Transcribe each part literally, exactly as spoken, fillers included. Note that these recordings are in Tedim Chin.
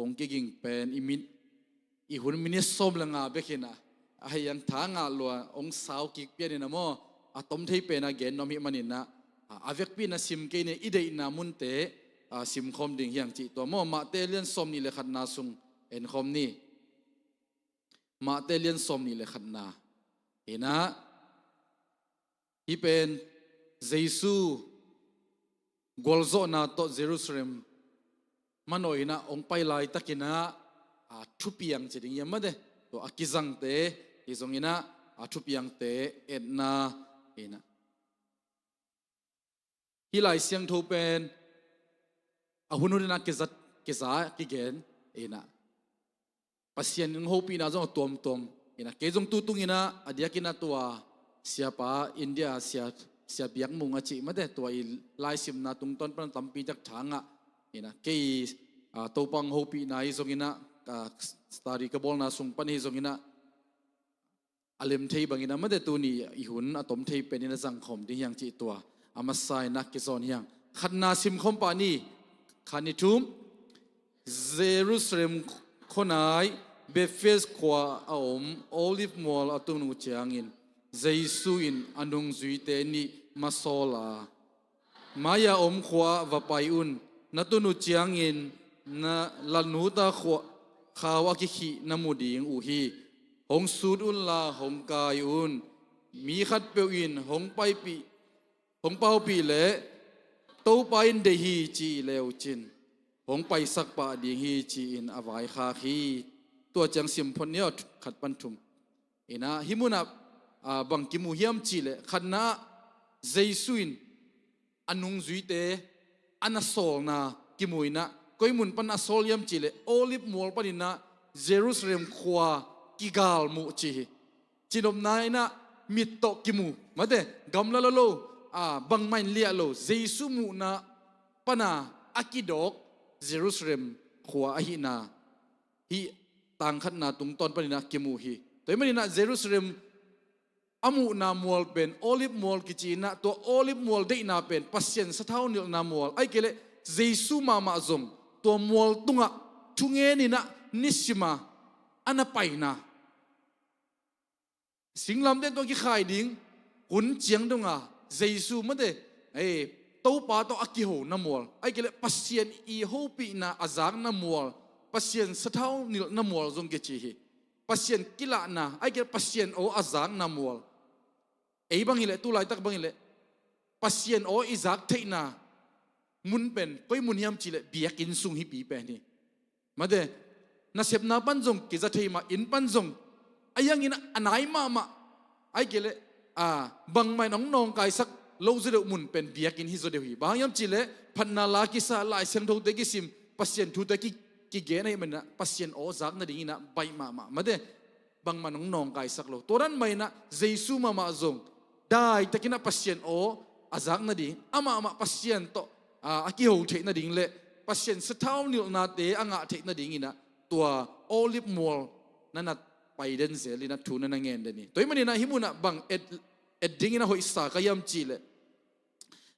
hong kiging pen i min, i hun minit sawm le nga bek hi-in ah, ahi zong tha ngah lua hong sau kik pian in ah maw, a tom thei pen a gen nuam ahih manin ah, a vekpi-in ah sim kei ni, i deihna munte, a, simkhawm ding hi hang cih tua maw, Mate lian sawmnih le khatna sung enkhawm ni. Mate lian sawmnih le khatna. Hi-in ah, hih pen Jesu gualzawhna tawh Jerusalem manawh in ah hong pai laitakin ah, a, thupiang ci ding hiam, mate, tua a kizangte, hi zongin ah, a, thupiangte etna hi-in ah. Hih Lai Siangtho pen a hunhun in ah kiza, kiza kigen in ah, Pasian in hopihna zong a tuamtuam in ah, kei zong tu tung in ah, a diakin ah tua siapa India sia, Sia Biak Mung a cih, mate, tua i laisimna tungtawn pan tampi tak tha ngah in ah, kei, a, Topa hopihna hi zongin ah, a, study ka bawlna sung pan hi zongin ah, a lem thei bangin ah, mate, tuni i hun a tom thei penin ah zangkhawm ding hi hang cih tua a masa in ah kizawn hi hang. Khatna simkhawm pah ni. Khat, nih, thum. Jerusalem khuanai Bethphage khua a om Olive mual a tun uh ciangin Jesu in a nungzuite nih masawl a, "Mai-ah om khua-ah va pai un. Na tun uh ciangin na lanut-a khua, khau a kikhih na mu ding uh hi. Hong sut unla hong kai un. Mi khatpeuh in hong paipih, hong paupih leh, 'Topa in deih hi,' ci le uh cin, hong paisak pah ding hi," ci-in a vaikhak hi. Tua ciang sim phot ni aw, khat pan thum. In ah, hih munah, ah, bang kimu hiam cih leh, khatna ah Jesu in a nungzuite a na sawlna kimu in ah, koi mun pan a sawl hiam cih leh, Olive mual panin ah Jerusalem khua kigalmuh ci hi. Cinopna in ah mit tawh kimu, mate, gamla lo lo, ah, bangmah in liah lo, Jesu muhna pan a a kidawk Jerusalem khua ahihna hih tang khatna tungtawn panin ah kimu hi. Tua ahih manin ah Jerusalem a muhna mual pen Olive mual kici in ah, tua Olive mual deihna pen Pasian sathau nilhna mual, ahih kei leh Jesu mahmah zong tua mual tungah thungen in ah nisim a a na paina. Singlamteh tawh kikhai ding hun ciang dong a Jesu, mate, ei, Topa tawh a kihona mual, ahih kei leh Pasian i hopihna a zakna mual, Pasian sathau nilhna mual zong kici hi. Pasian kilahna, ahih kei leh Pasian aw a zakna mual. Ei bang hi leh, tu laitak bang hi leh, Pasian aw i zak theihna mun pen koi mun hiam cih leh, biakinn sung hi pi pen hi. Mate, nasepna pan zong kiza thei mah, inn pan zong, a hiangin a nai mahmah, ahih kei leh, a, bangmah in hong nawngkaisak lo zaw deuh mun pen biakinn hi zaw deuh hi. Bang hang hiam cih leh, phatna la kisa, Lai Siangthote kisim, Pasian thute ki, kigen ahih manin ah Pasian aw zak nadingin ah baih mahmah, mate, bangmah in hong nawngkaisak lo. Tua dan mah in ah Jesu mahmah zong daitakin ah Pasian aw a zak nading, amah mah Pasian tawh, a, a kiho theih nading leh Pasian sathau nilhnate a ngah theih nadingin ah tua Olive mual na na pai den zel in ah thu na na ngen den hi. Tua ahih manin ah hih munah bang et, et dingin a hoihsa ka hiam cih leh,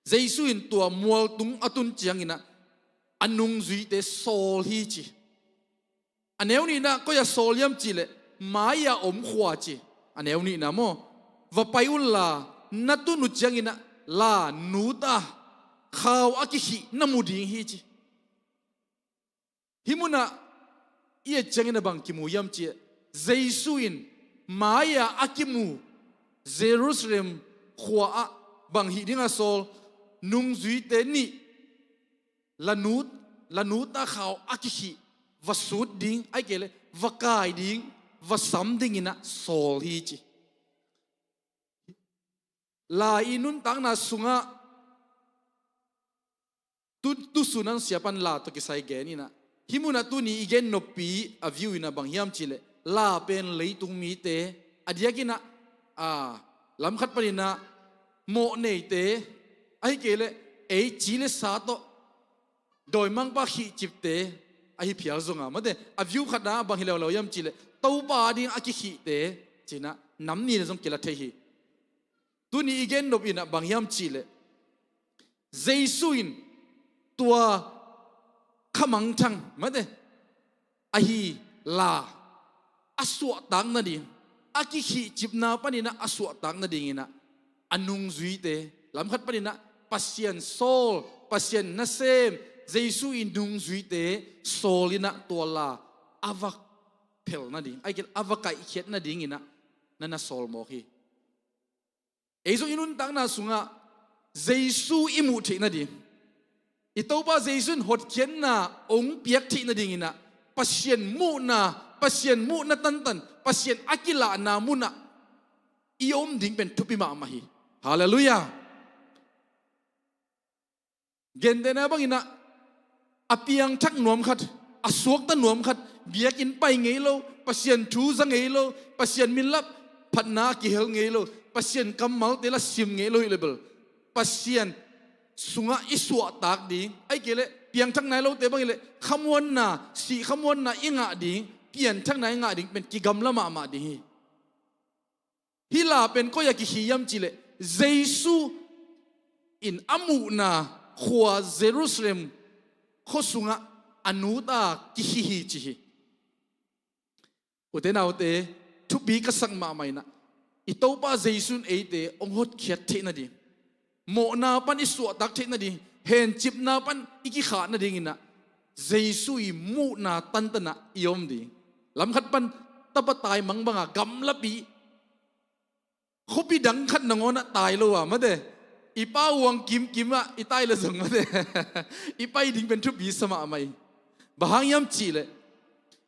Jesu in tua mual tung a tun ciangin ah a nungzuite sawl hi ci. A neu nihna ah koi-ah sawl hiam cih leh, mai-ah om khua ci. A neu nihna maw, va pai unla, na tun uh ciangin ah lanut a khau a kikhih na mu ding hi ci. Hih munah i et ciangin ah bang kimu hiam cih leh, Jesu in mai-ah a kimu Jerusalem khua-ah bang hih ding a sawl, nungzuite nih lanut, lanut a khau a kikhih va sut ding, ahih kei leh va kai ding, va sam dingin ah sawl hi ci. Lai i nuntakna sungah tu, tusun an siapan la tawh kisai gen in ah, hih munah tuni i gen noppi a view in ah bang hiam cih leh, la pen leitung mite, a diakin ah, a, lam khat panin ah mawh neite, ahih kei leh ei ci le sa tawh dawimangpa khihcipte ahi phial zong a, mate, a view khatna ah bang hi leuleu hiam cih leh, Topa ding a kikhihte ci-in ah nam ni na zong kila thei hi. Tuni i gen nop in ah bang hiam cih leh, Jesu in tua khamangthang, mate, ahi la a suahtak nading, a kikhihcipna paninah a suahtak nadinginah a nungzuite, lamkhat paninah Pasian sawl, Pasian nasem, Jesu i nungzuite sawl inah tua la a va phel nading, a va kaihkhiat nadinginah na na sawl mawk hi. Ei zong i nuntakna sungah Jesu i muh theih nading, i Topa Jesu in hotkhiatna hong piak theih nadinginah Pasian muhna, Pasian muhna tantan, Pasian a kilahna munah i om ding pen thupi mahmah hi. Halleluiah. Gentehna banginah a piangthak nuam khat, a suakta nuam khat, biakinn pai ngei lo, Pasian thu za ngei lo, Pasian minlap phatna a kihel ngei lo, Pasian kammalte la sim ngei lo hi le bel, Pasian sungah i suahtak ding, ahih kei leh piangthak nai lote bangin leh khamuanna, sih khamuanna i ngah ding, pianthakna i ngah ding pen kigamla mahmah ding hi. Hih la pen koi-ah kikhih hiam cihleh Jesu in a muhna khua Jerusalem khua sungah a nuta kikhih hi ci hi. Ute naute, thupi ka sak mahmah inah i Topa Jesu in eite hong hotkhiat theih nading, mawhna pan i suahtak theih nading, hencipna pan i kikhah nadinginah Jesu i muhna tantanah i om ding. Lamkhat pan tapa tai mangbanga gamlapi khuapi dang khat nangawnah tai lo a, mate, i pa uang kimkimah i tai le zong, mate, i pai ding pen thupi sa mahmah hi. Bang hang hiam cihleh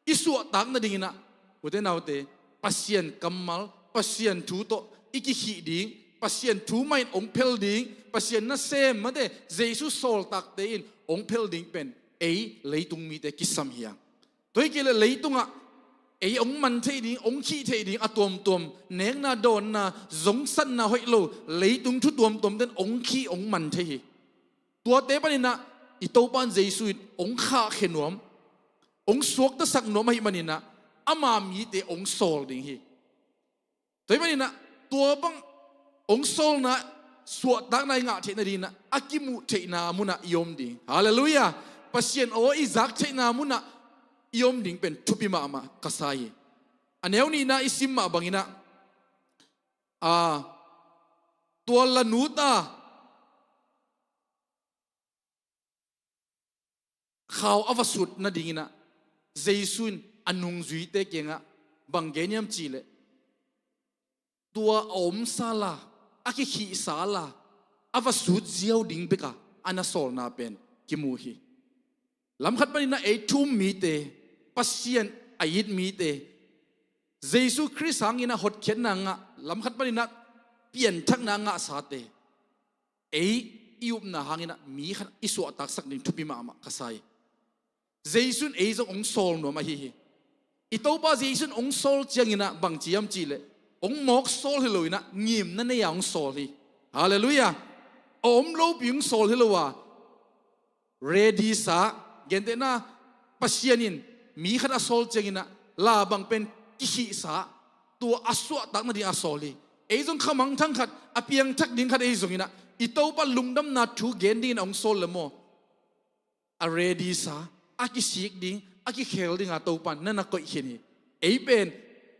i suahtak nadinginah ute naute, Pasian kammal, Pasian thu tawh i kikhih ding, Pasian thu mah in hong phel ding, Pasian nasem, mate, Jesu sawltakte in hong phel ding pen ei leitung mite kisam hi hang. Tua hi kei leh leitungah ei hong man thei ding, hong khih thei ding a tuamtuam, nekna, dawnna, zongsatna hoih lo, leitung thu tuamtuam ten hong khih hong man thei hi. Tuate paninah i Topa in Jesu in hong khahkhia nuam, hong suaktasak nuam ahih maninah ama mite hong sawl ding hi. Tua hi maninah tua bang hong sawlna, suahtakna i ngah theih nadinginah a kimuh theihna munah i om ding. Halleluiah. Pasian aw i zak theihna munah i om ding pen thupi mahmah ka sa hi. A neu nihna i sim mah banginah, a, tua la nuta khau a va sut nadinginah Jesu in a nungzuite kiangah bang gen hiam cihleh, tua a omsa la, a kikhihsa la a va sut ziau ding beka a na sawlna pen kimu hi. Lamkhat paninah ei thu-um mite, Pasian a it mite, Jesu Khrist hanginah hotkhiatna ngah, lamkhat paninah pianthakna ngahsate, ei i upna hanginah mi khat i suahtaksak ding thupi mahmah ka sa hi. Jesu in ei zong hong sawl nuam ahi hi. I Topa Jesu in hong sawl cianginah bang ci hiam cihleh, hong mawk sawl hi loinah ngimna nei-a hong sawl hi. Halleluiah. A om lopi hong sawl hi lo a, ready sa, gentehna Pasian in mi khat a sawl cianginah la bang pen kikhihsa, tua a suahtak nading a sawl hi. Ei zong khamangthang khat, a piangthak ding khat ei zonginah i Topa lungdamna thu gen dingin a hong sawl le maw, a ready sa, a kisik ding, a kikhel dinga Topa in na na koih khin hi. Ei pen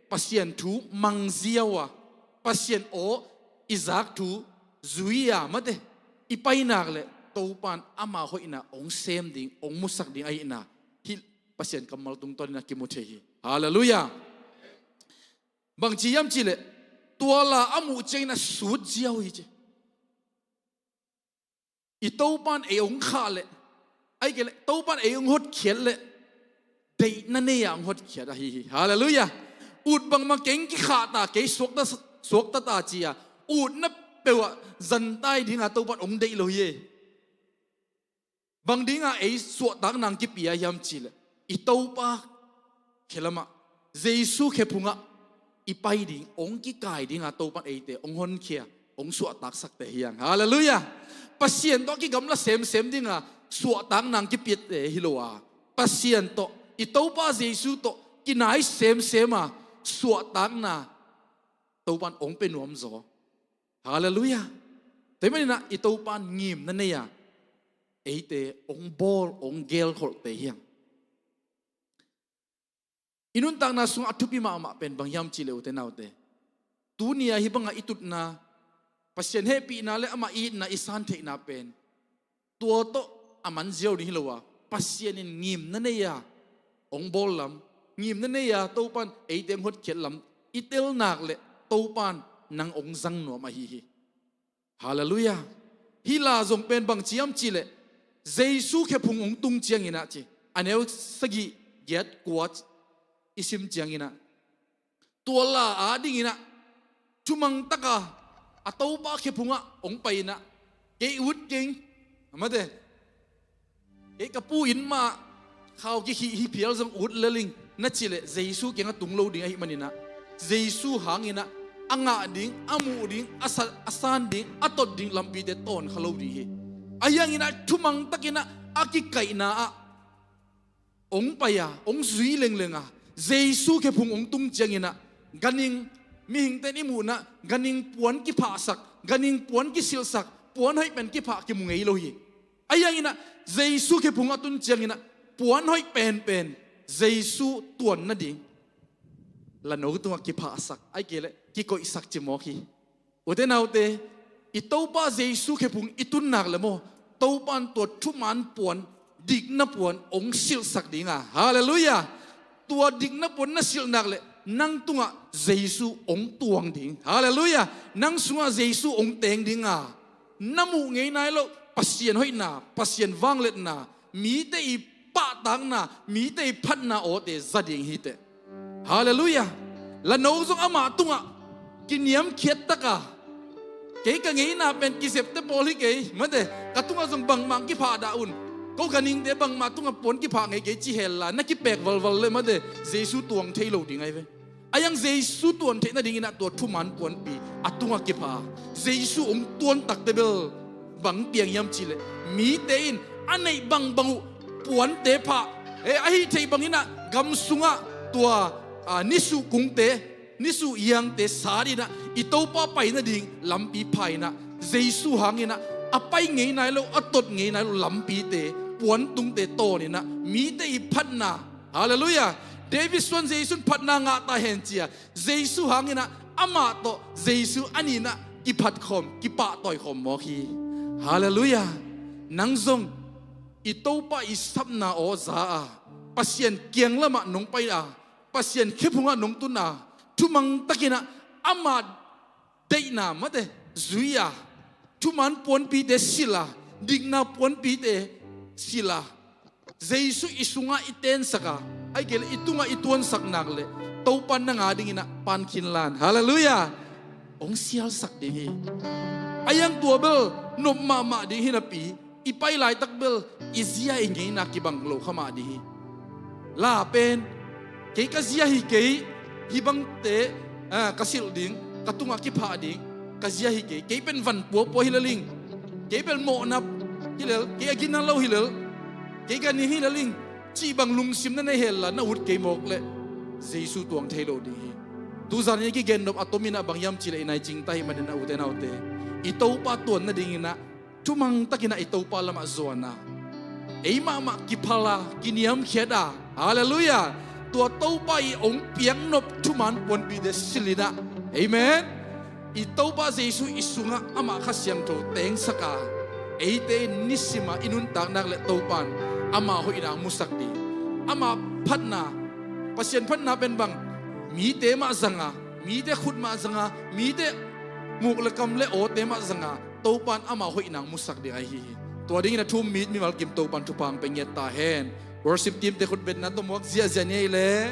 Pasian thu mang ziau a, Pasian aw i zak thu zui a, mate, i painak le Topa in ama hoihna hong sem ding, hong musak ding ahihna hih Pasian kammal tungtawninah kimu thei hi. Halleluiah. Bang ci hiam cihleh, tua la a muh ciangin a sut ziau hi ci. I Topa in ei hong khah leh, ahih kei leh Topa in ei hong hotkhiat leh, deihna nei-a hong hotkhiat ahi hi. Halleluiah. Ut bangmah kei hong kikhahta, kei suakta, suaktata ci-a utna peuhah zantai dinga Topa in hong deih lo hi. Bang dinga ei suahtakna hong kipia hiam cihleh, i Topa khelamah, Jesu khephungah i pai ding, hong kikai dinga Topa in eite hong honkhia, hong suahtaksakte hi hang. Halleluiah. Pasian tawh kigamla semsem dinga suahtakna hong kipiate hi lo a, Pasian tawh, i Topa Jesu tawh kinai semsem a suahtakna Topa in hong pe nuamzaw. Halleluiah. Tua hi maninah i Topa in ngimna nei-a eite hong bawl, hong gelkholhte hi hang. I nuntakna sungah a thupi mahmah pen bang hiam cih leh, ute naute, tuni-a hih bangah i tutna, Pasian hehpihna le amah i itna i san theihna pen, tua tawh a man ziau ding hi lo a, Pasian in ngimna nei-a hong bawl lam, ngimna nei-a Topa'n eite hong hotkhiat lam i tel nak leh Topa'n nang hong zang nuam ahi hi. Halleluiah. Hih la zong pen bang ci hiam cih leh, Jesu khephung hong tung ciangin ah ci, a neu sagih, giat, kua i sim ciangin ah, tua la adingin ah thumang taka a Topa khephungah hong pai-in ah, kei ut keng, mate, kei ka pu inn mah khau kikhih hi phial zong ut lel ing, na cih leh Jesu kiangah tung lo ding ahih manin ah, Jesu hangin ah a ngah ding, a muh ding, a sa-, a san ding, a tot ding lampite tawn kha lo ding hi. Ahi hangin ah thumang takin ah a kikaihna ah hong pai a, hong zui lengleng a, Jesu khephung hong tung ciangin ah, ganhing, mihingte'n i muhna, ganhing puan kiphahsak, ganhing puan kisilhsak, puan hoih pen kiphah kimu ngei lo hi. Ahi hangin ah, Jesu khephung a tun ciangin ah, puan hoih penpen, Jesu tuan nading, la no tungah kiphahsak, ahih kei leh kikoihsak ci mawk hi. Ute naute, i Topa Jesu khephung i tun nak leh maw, Topa'n tua thuman puan, dikna puan hong silhsak ding a. Halleluiah. Tua dikna puan na silh nak leh nang tungah Jesu hong tuang ding. Halleluiah. Nang sungah Jesu hong teng ding a. Na muh ngei nai loh Pasian hoihna, Pasian vangliatna, mite i pahtakna, mite i phatna awte za ding hi teh. Halleluiah. La no zong amah tungah kiniamkhiat taka, kei ka ngeina pen kizepte pawl hi kei, mate, ka tungah zong bangmah kiphah dah un. Ko ganhingte bangmah tungah puan kiphah ngei kei ci hel la, na kipek valval leh, mate, Jesu tuang thei lo ding ahi ve. Ahi hang Jesu tuan theih nadingin ah tua thuman puanpi a tungah kiphah a, Jesu hong tuan takte bel bang piang hiam cih leh, mite in a neih bangbang uh puante phah, eh, a hih theih bangin ah gam sungah tua, ah, nisuh kungte, nisuh iangte sat in ah i Topa pai nading lampi pha in ah, Jesu hangin ah a pai ngei nai lo, a tot ngei nai lo lampite, puantungte tawn in ah, mite i phatna, halleluiah, David suan Jesu in phatna ngah ta hen ci a, Jesu hangin ah, amah tawh Jesu a nih in ah kiphat khawm, kipahtawi khawm mawk hi. Halleluiah. Nang zong i Topa i sapna aw za a, Pasian kiang lamah nong pai a, Pasian khephungah nong tun a, thumang takin ah ama deihna, mate, zui a, thuman puanpite silh a, dikna puanpite silh a, Jesu i sungah i tensak a, ahih kei leh i tungah i tuansak nak leh, Topa'n nang adingin ah pan khin lan. Halleluiah. Hong sialsak ding hi. Ahi hang tua bel nop mahmah ding hi napi, i pai laitak bel i zia i ngeina kibang lo kha mah ding hi. La pen, kei ka zia hi kei, hih bangte, ah, ka silh ding, ka tungah kiphah ding, ka zia hi kei, kei pen van puapua hi lel ing, kei pen mawhna hi lel, kei a gina lo hi lel, kei ganhing hi lel ing, cih bang lungsim na nei hel la, na ut kei mawk leh Jesu tuang thei lo ding hi. Tuzan in i kigen nop a tom in ah bang hiam cih leh i nai cing ta ahih manin ah, ute naute, i Topa tuan nadingin ah thumang takin ah i Topa lamah zuan a, ei mahmah kiphal a, kiniamkhiat a, halleluiah, tua Topa i hong piak nop thuman puanpite silh in ah, amen, i Topa Jesu i sungah amah Kha Siangtho tengsak a, eite in nisim a i nuntak nak leh Topa'n ama hoihna musak ding, ama phatna, Pasian phatna pen bang, mite mah zang a, mite khut mah zang a, mite muk le kam le awte mah zang a, Topa'n ama hoihna musak ding ahi hi. Tua dingin a thu um mi, mimal kim Topa'n thupha hong pia ngiat ta hen. Worship team te khut betna tawh muak ziahziah ni ei leh.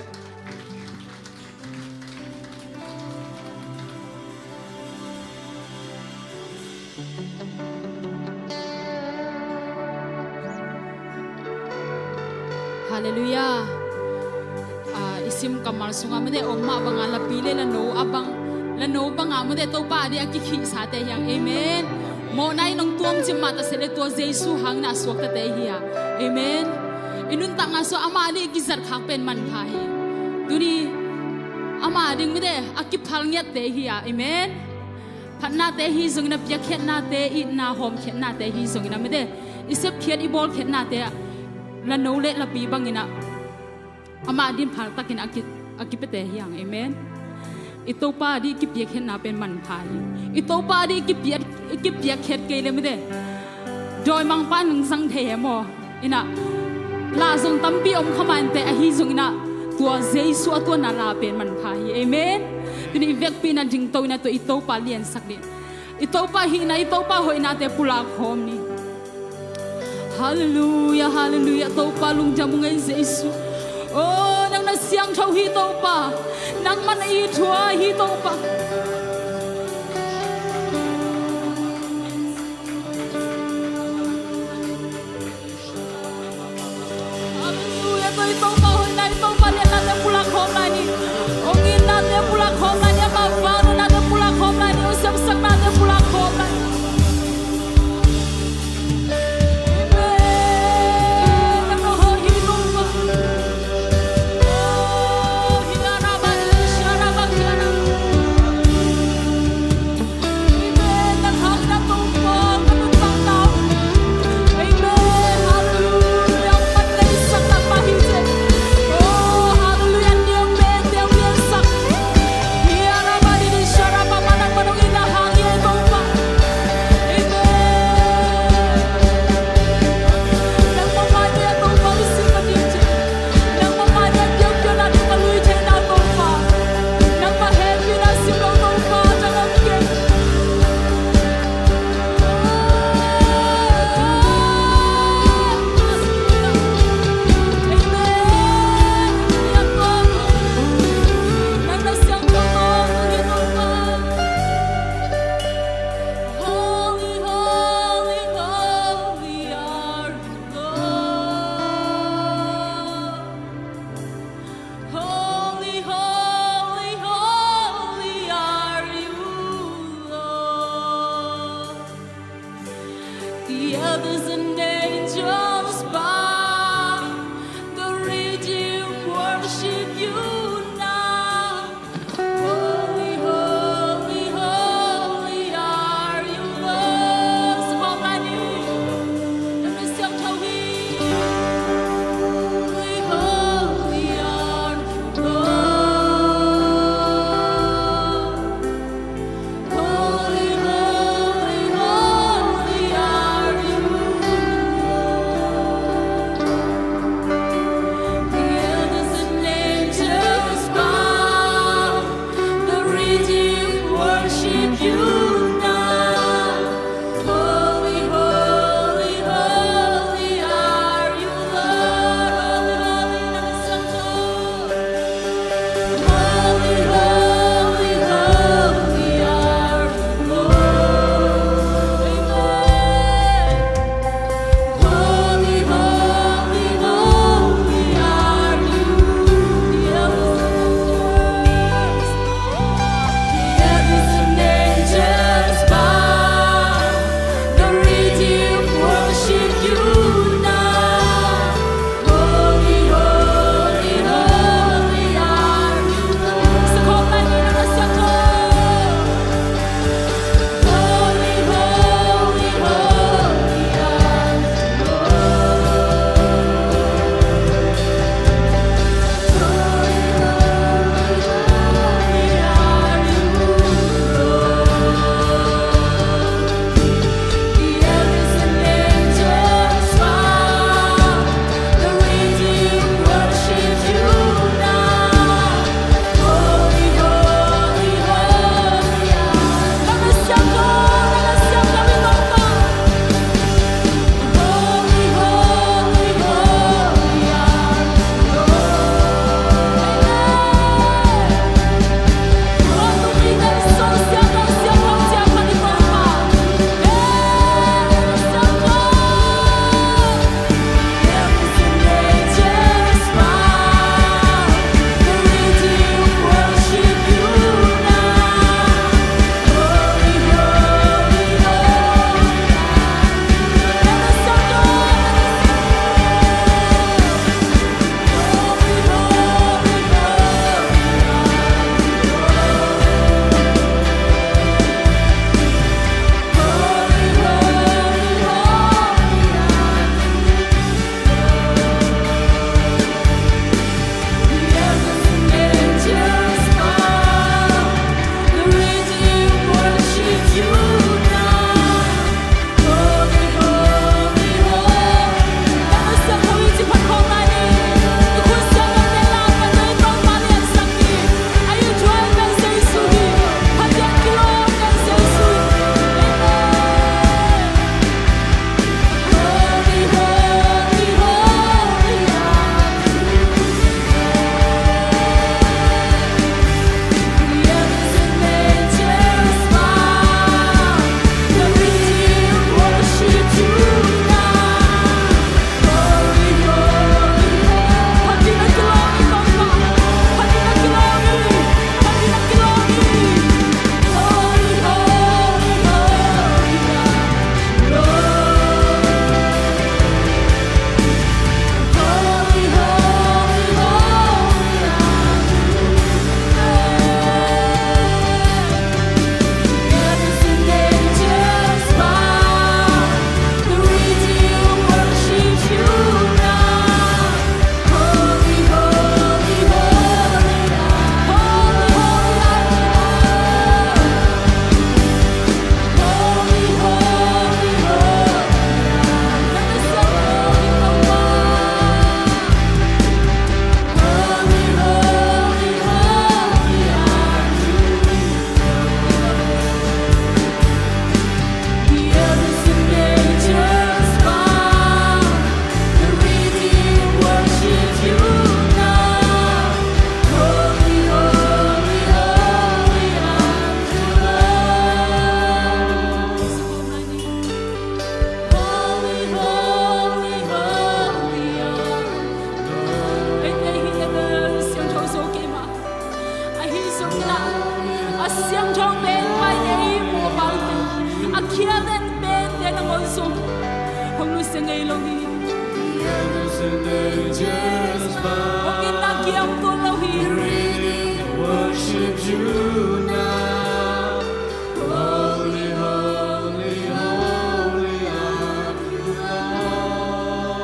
Halleluiah. Ah, i sim kammal sungah mate om mah bangah lapi le lano a bang, lano bangah mate Topa ading a kikhihsate hi hang. Amen. Mawhna in hong tuam cim mah ta se le tua Jesu hangin a suaktate hi a. Amen. I nuntakna sungah ama ading i kizat khak pen manpha hi. Tuni ama ading mate a kiphal ngiatte hi a. Amen. Phatnate hi zongin a, piakkhiatnate, itna hawmkhiatnate hi zongin a mate, i sepkhiat i bawlkhiatnate ah lano le lapi bangin ah Amah din phaltakin a ki, a kipiate hi hang. Amen. I Topa dih kipiakkhiatna pen manpha hi. I Topa dih kipiak, kipiakkhiat kei le mite, dawimangpa nang zang thei he maw? Inah la zong tampi om kha mah inteh, ahi zong inah tua Jesu a tuanna la pen manpha hi. Amen. Tuni i vekpi inah dingto inah tua i Topa liansak dih. I Topa hihna, i Topa hoihnate pulak khawm ni. Halleluia, halleluia. Topa lungdam ung ei Jesu. Oh, nang na siangtho hi Topa. Nangman i thua hi Topa. Halleluia. Tua i Topa hoihnate, i Topa liatnate pulak khawm lai ni. Hong itnate pulak khawm lai ni. Amah vanunate pulak khawm lai ni. Hong siamsaknate pulak khawm lai ni. Amen. Nang na hoih hi Topa. Oh, hi araba, hi araba, hi araba. Amen. Nang hauhna Topa, ka nuntakna. Amen. Halleluia. Hong man neisakna pa hi teh. Oh, halleluia. Niam pen teh hong niamsak. Hi araba, hi araba, manang manung ina hang hi Topa. Amen. Nangmah mai teh Topa i si ka ding teh. Nangmah mai teh piaukhiatna teh ka lui theihna Topa. Nangmah hehpihna sim lo Topa, tang om kei. Holy, holy, holy are you, Lord. Holy, holy, holy are you, Lord. The elders and angels bow, the redeemed worship you now. Holy, holy, holy are you, Lord. Holy, holy are you, Lord. Holy, holy, holy are you, Lord. Te nangawn zong hong nusia ngei lo hi. Hong itna kiam tuan lo hi. Worship you now. Holy, holy, holy are you, Lord.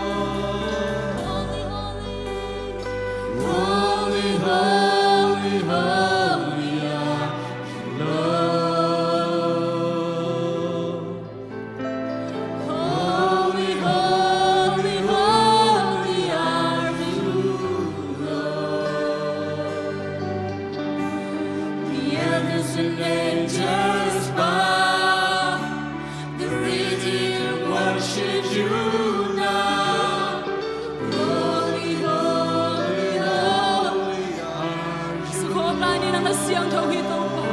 Holy, holy, holy, holy are you, Lord. Holy, holy, holy are you, Lord. The elders and angels bow. The redeemed worship you now. Holy, holy, holy are you. Sikhawm lai ni, nang na siangtho hi Topa.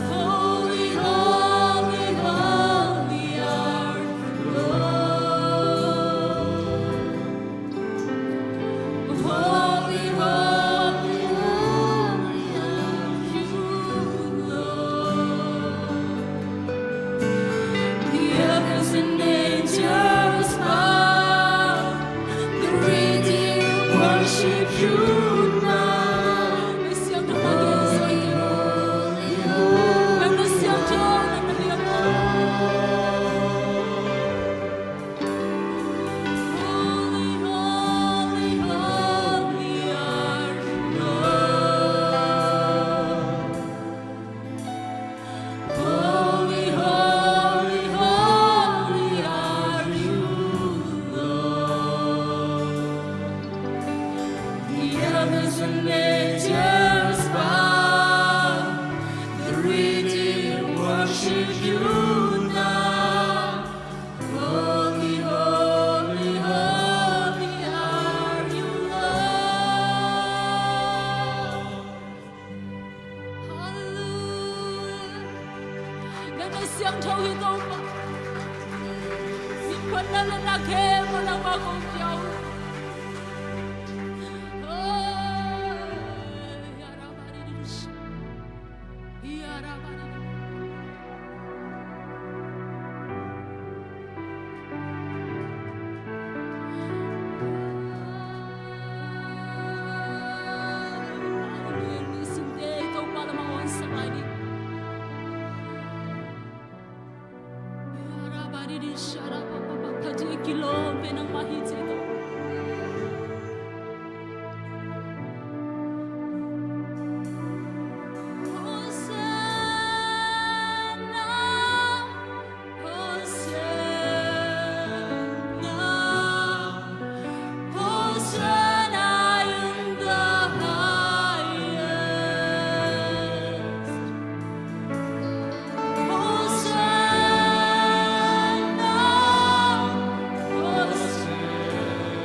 Holy, holy, holy are you, Lord. Holy, holy, holy are you, Lord. The heavens and angels bow. The redeemed worship you now. Holy, holy, holy are you, Lord. Holy, holy, holy are you, Lord. Holy, holy, holy are you, Lord. The heavens and angels bow. The redeemed worship you now. Holy, holy, holy are you, Lord. Hallelujah. Nang na siangtho hi Topa. Min phatna le na khempeuh nangmah kong pia uh. Oh, ya Rabbi. Hosanna, Hosanna in the highest. Hosanna, Hosanna.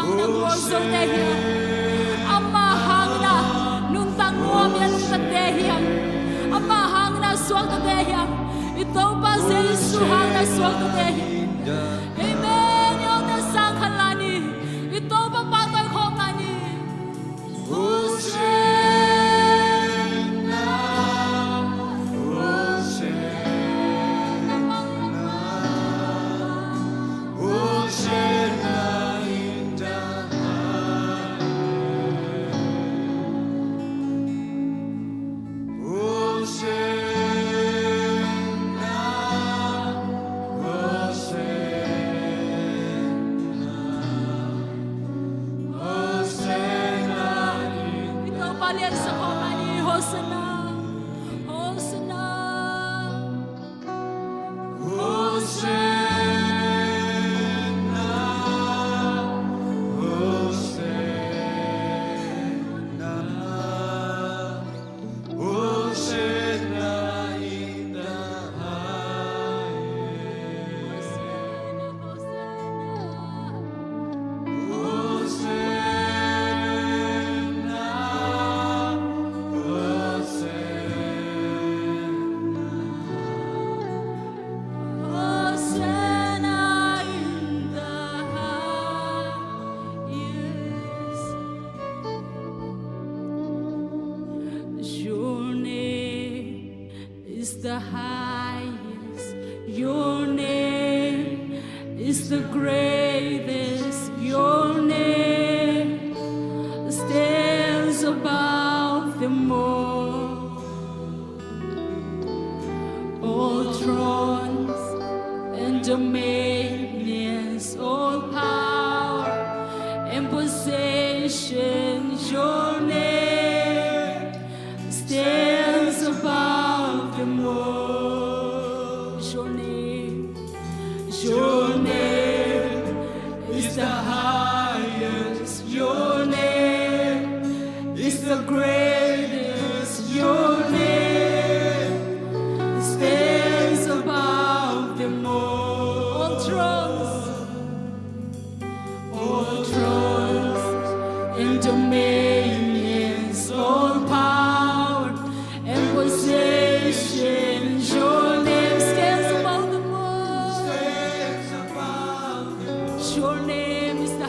Hangin a gualzawhte hi hang. Ama hangin a nuntak nuam a nungtate hi hang. Ama hangin a suaktate hi hang. I Topa Jesu hangin a suaktate hi hang. Amen. I awngte sang khat la ni. I Topa pahtawi khawm la ni. I Topa liansak khawm lai ni. Hosanna. Hosanna. Hosanna. Hosanna in the highest. Hosanna, Hosanna, Hosanna in the highest. Your name is the highest. Your name is the greatest. Your name stands above them all. All thrones and dominions, all power and possession, your name stands above them all. Your name, your name is the highest. Your name is the greatest. Your name stands above them all. All thrones, all thrones and dominions, all power and possession, your name stands above them all. Your name is the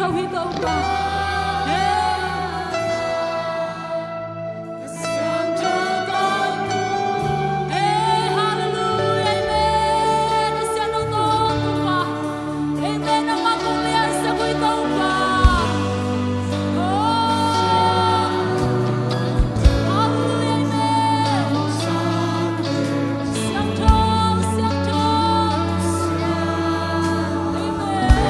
Hi Topa. Hey. Hey, hallelujah, amen. Siangtho Topa. Amen. Nangmah kong liansak uh hi Topa. Oh. Hallelujah, amen. Siangtho, siangtho. Amen.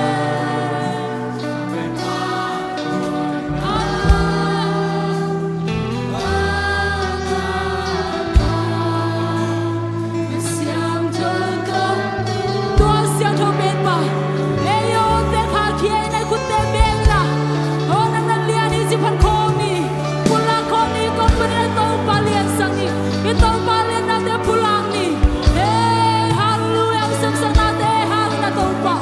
Tua siangtho pen pa, ei aw, tek kha khia in, ei khutte beng in ah, aw, nang na lian hi ci phat khawm ni. Pulak khawm ni, kong pulak ni, Topa liansak ni. I Topa liannate pulak ni. Hey, hallelujah, hong sepsaknate hang in ah Topa.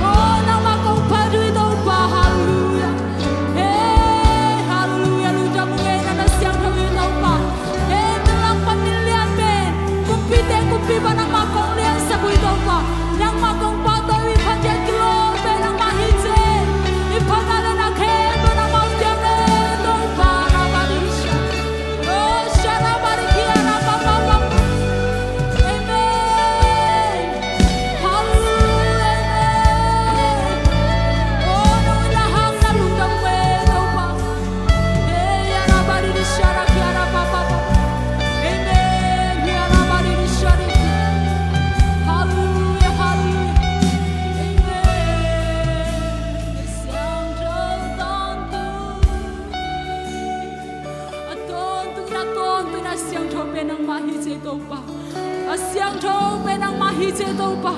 Aw, nangmah kong phat uh hi Topa, hallelujah. Hey, hallelujah, lungdam ung ei, nang na siangtho hi Topa. Hey, nang lak pan min lian pen, kumpite kumpipa nangmah kong liansak uh hi Topa. Nangmah kong pahtawi uh hi, phat ciat kilawm pen nangmah hi ci. I phatna le na khempeuh nangmah hong piak ni Topa, na ba ding sha. Oh, sha na ba ding kia na ba ba ba. Amen. Hallelujah, amen. Oh, nong na hang na lungdam uh ei Topa. Hey, ya na ba ding sha na kia na ba ba ba. Amen. Ya na ba ding sha ding. Hallelujah, hallelujah. Amen. Siangtho tawntung. A tawntung, a tawntung, a siangtho pen nangmah hi ci Topa. A siangtho pen nangmah hi ci Topa.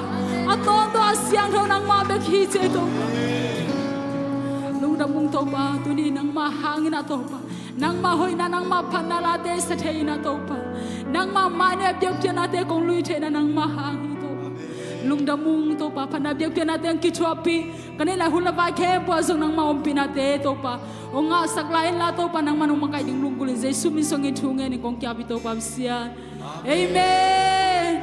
A tawntung, a siangtho nangmah bek hi ci Topa. Lungdam ung Topa, tuni nangmah hang in ah Topa. Nangmah hoihna, nangmah phatna late sa thei in ah Topa. Nangmah mai-ah biakpiaknate kong lui thei in ah nangmah hang hi Topa. Lungdam ung Topa, phatna biakpiaknate hong kithuahpih. Ka neih lai hun le vai khempeuh ah zong nangmah ompihnate Topa hong ngahsak lai inla Topa, nangmah hong makaih ding lunggulh in Jesu min suangin thu ngen in kong ki-ap hi Topa Pasian. Amen.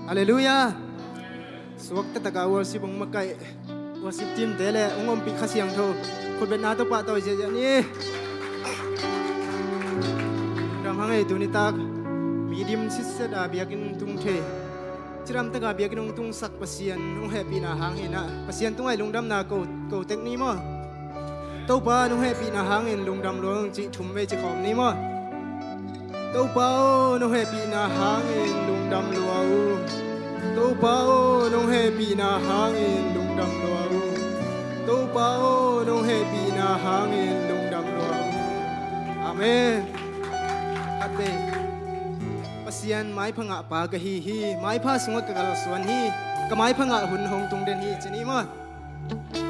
Halleluiah. Suakta takah worship hong makaih worship team te le hong ompih Kha Siangtho khutbetna tawh pahtawi ziahziah ni. Ram hang ei, tuni tak mi dim sitset a biakinn tung thei, cidam taka biakinn hong tungsak Pasian hong hehpihna hang hi in ah, Pasian tungah i lungdamna ko, ko tek ni maw? Topa nong hehpihna hangin lungdam lua ung cih thum vei ci khawm ni maw? Topa aw, nong hehpihna hangin lungdam lua ung. Topa aw, nong hehpihna hangin lungdam lua ung. Topa aw, nong hehpihna hangin lungdam lua ung. Amen. Khat vei. Pasian maipha ngah pa ka hi hi. Maipha sungah ka kalsuan hi. Ka maipha ngah hun hong tung den hi ci ni maw?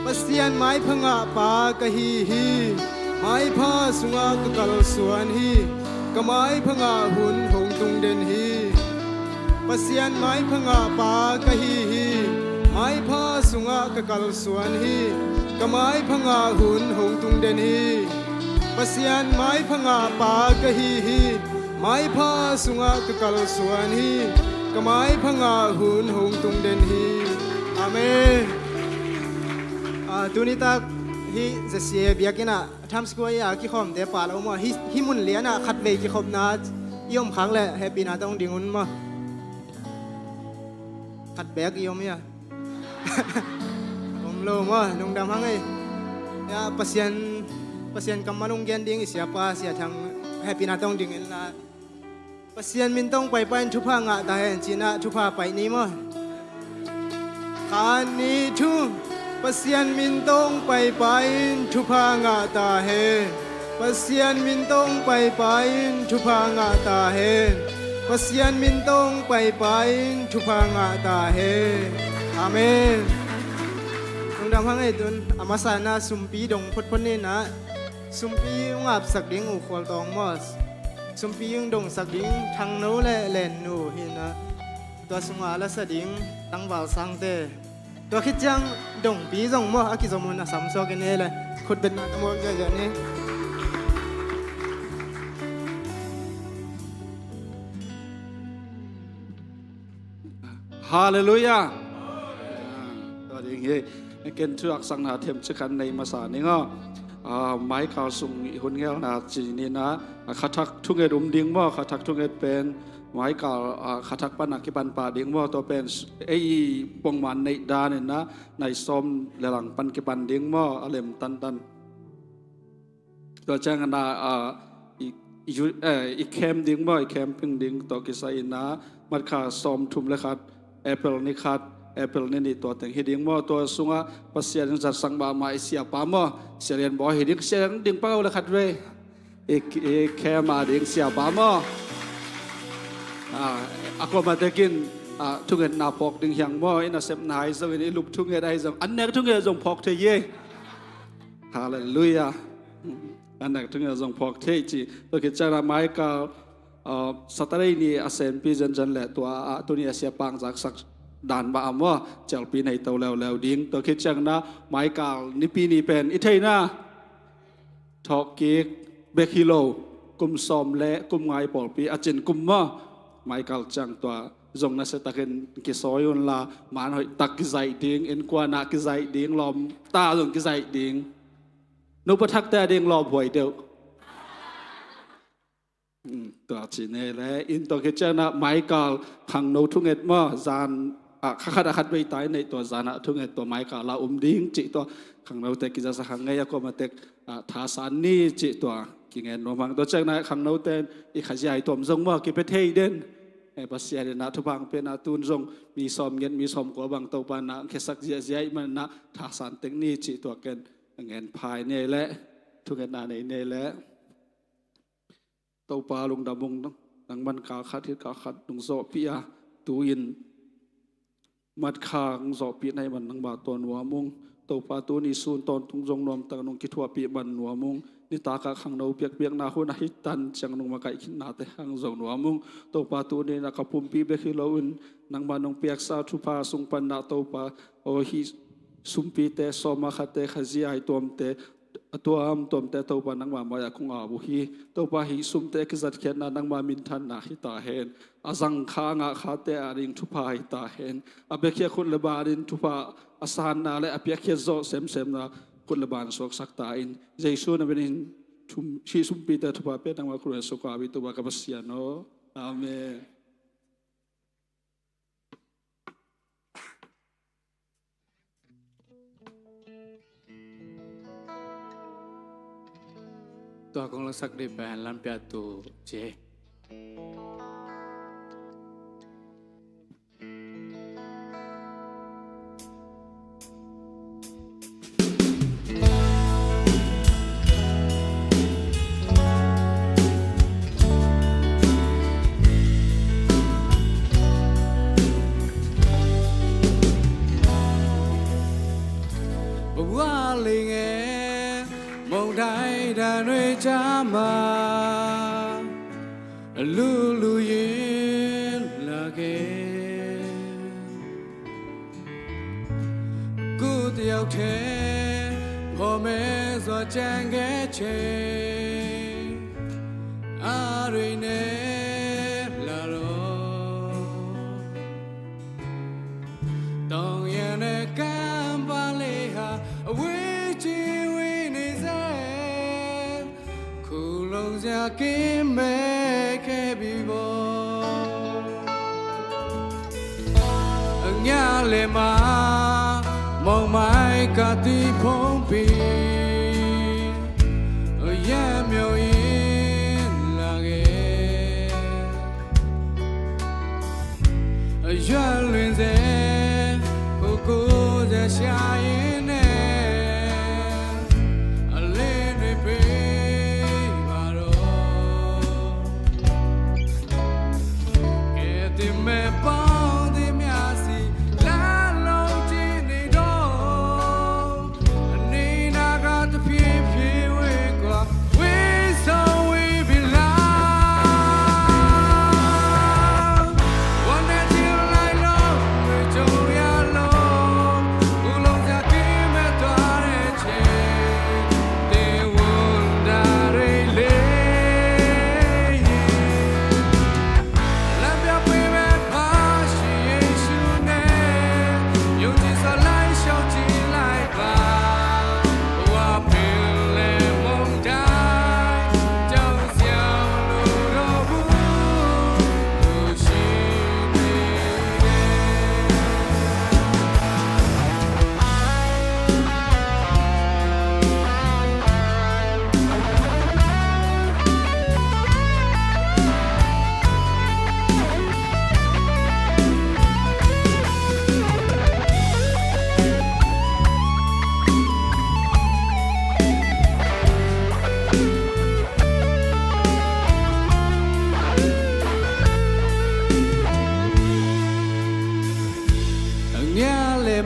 Pasian maipha ngah pa ka hi hi. Maipha sungah ka kalsuan hi. Ka maipha ngah hun hong tung den hi. Pasian maipha ngah pa ka hi hi. Maipha sungah ka kalsuan hi. Ka maipha ngah hun hong tung den hi. Pasian maipha ngah pa ka hi hi. Maipha sungah ka kalsuan hi. Ka maipha ngah hun hong tung den hi. Amen. Ah, tuni tak hih Z C A biakinn ah Times Square ah kikhawmte pah lo maw? Hih, hih mun lianah khat vei kikhopna i om khak leh hehpihna tawh hong ding un maw? Khat beek i om hia? Om lo maw, lungdam hang ei. Ya, Pasian, Pasian kammal hong gen ding i siapa, Sia Thang, hehpihna tawh hong ding inla. Pasian min tawh hong paipai in thupha ngah ta hen ci-in ah thupha pai ni maw? Khat, nih, thum. Pasian min tawh hong paipai in thupha ngah ta hen. Pasian min tawh hong paipai in thupha ngah ta hen. Pasian min tawh hong paipai in thupha ngah ta hen. Amen. Lungdam hang ei. Tun a masa-in ah sumpi dong photphot ni in ah, sumpi hong apsak ding U Khual Tawng maw, sumpi hong dongsak ding Thangno le Lennu hi in ah, tua sungah a lasa ding tangval sangte. Tua khit ciang dongpi zong maw, a kizom hun a samsuak in ei le. Khut beng na ka muang ziahziah ni. Halleluiah. Ah, tua ding hi. Ken thuaksakna themcik khat nei masa ning aw. Ah, Michael sung i hun ngelna ci ni na, ah, khathak thunget um ding maw, khathak thunget pen Michael, ah, khathak pan a kipan pah ding maw, tua pen s-, ei pongman neih dan in na, nai sawm le lang pan kipan ding maw, a lem tantan. Tua ciangin ah, i, i, eh, i camp ding maw, i camping ding tawh kisai in ah, March kha sawmthum le khat, April ni khat, April ni nih tua teng hi ding maw. Tua sungah Pasian in zatsak mahmah i siapa maw, Sia Lian Bawi hi ding, Sia Lian ding pah o le khat vei. I, i camp a ding siapa maw. Ah, a kuamah tekin, ah, thungetna phawk ding hiang maw, i nasepna ahi zongin, i lup thunget ahi zong, an nek thunget zong phawk thei hi. Halleluiah. An nek thunget zong phawk thei ci. Tua khit ciangin ah Michael, uh, Saturday ni a senpi zenzen le tua, ah, tuni a sia pang zaksak dan mah a maw, cialpi nei to leuleu ding. Tua khit ciangin ah Michael nipi ni pen i theihna thawhkik bek hi lo, kum sawm le kum nga i pawlpi a cin kum maw. Michael ciang tua zong nasiatakin kisawi unla, man hoihtak kizaih ding, innkuan ah kizaih ding, lawmta zong kizaih ding. Nupa thakte a ding lawmhuai deuh. Hmm, tua ci ne le, in tua khit ciangin ah Michael khangno thunget maw, zan, ah, kha khat a khat vei tai neih tua zan ah thunget tua Michael la um ding cih tua khangnote kizasak hang ngei a kuamah tek, ah, thasan ni cih tua kingen nuam hang. Tua ciangin ah khangnote i khazia i tuam zong maw kipia thei den. Eh, Pasian in ah thupha hong pia na tun zong mi sawm nget, mi sawm kua bang Topa in ah khesak ziahziah i man in ah thasan tek ni cih tua ken ngen phai nei le, thungetna nei nei le. Topa lungdam ung, nangman kal khat hit kal khat nung zawhpih a, tu-in March kha nung zawhpih na hih man nangma tawh nuam ung. Topa tuni sun tawntung zong nuamtak nung kithuahpih man nuam ung. Nitak a khangno piakpiakna hun a hih tan ciang nung makaih khitnate hang zong nuam ung. Topa tuni na ka pumpi bek hi loin nangma nung piaksa thupha sung pan na Topa aw hih sumpite sawma khatte khazia i tuamte a tuam tuamte Topa nangma mai-ah kong au uh hi. Topa hih sumte kizatkhiatna nangma minthanna hi ta hen. A zang kha a ngah khate a ding thupha hi ta hen. A biakhiat khut le ban in thupha a sanna le a piakkhiat zawh semsemna khut le ban suaksak ta in. Jesu na min in thum, hih sumpite thupha pia nangma khut le sukau hi Topa ka Pasian aw. Amen. Tua kong laksak dih pen Lampiatu ci. Lullaby လာခဲ့ ကိုယ်တစ်ယောက်တည်း ဖော်မဲစွာ ကျန်ခဲ့ချိန် အရိနဲ့လာတော့ တောင်ရန်နဲ့ ကမ်းပါးလေးဟာ အဝေးကြီးဝေးနေစဲ ခုန်လှုပ်စရာကင်းမဲ့ခဲ့ပြီပေါ့။ အညလယ်မှာ မုန်မိုင်းကသီဖုံးပြီး အရက်မြုပ်ရင်းလာခဲ့ အရွက်လွင်စဲ ကိုကိုစဲ ရှာရင်းနဲ့ အလင်းတွေ ပေးပါတော့။ ကယ်တင်မဲ့ ပေါင်းသမျှဆီ လှမ်းလုံးကြည့်နေတော့ အနီးနားက တဖြည်းဖြည်းဝေးကွာ ဝေးဆုံးဝေးပြီလား။ One night till I love with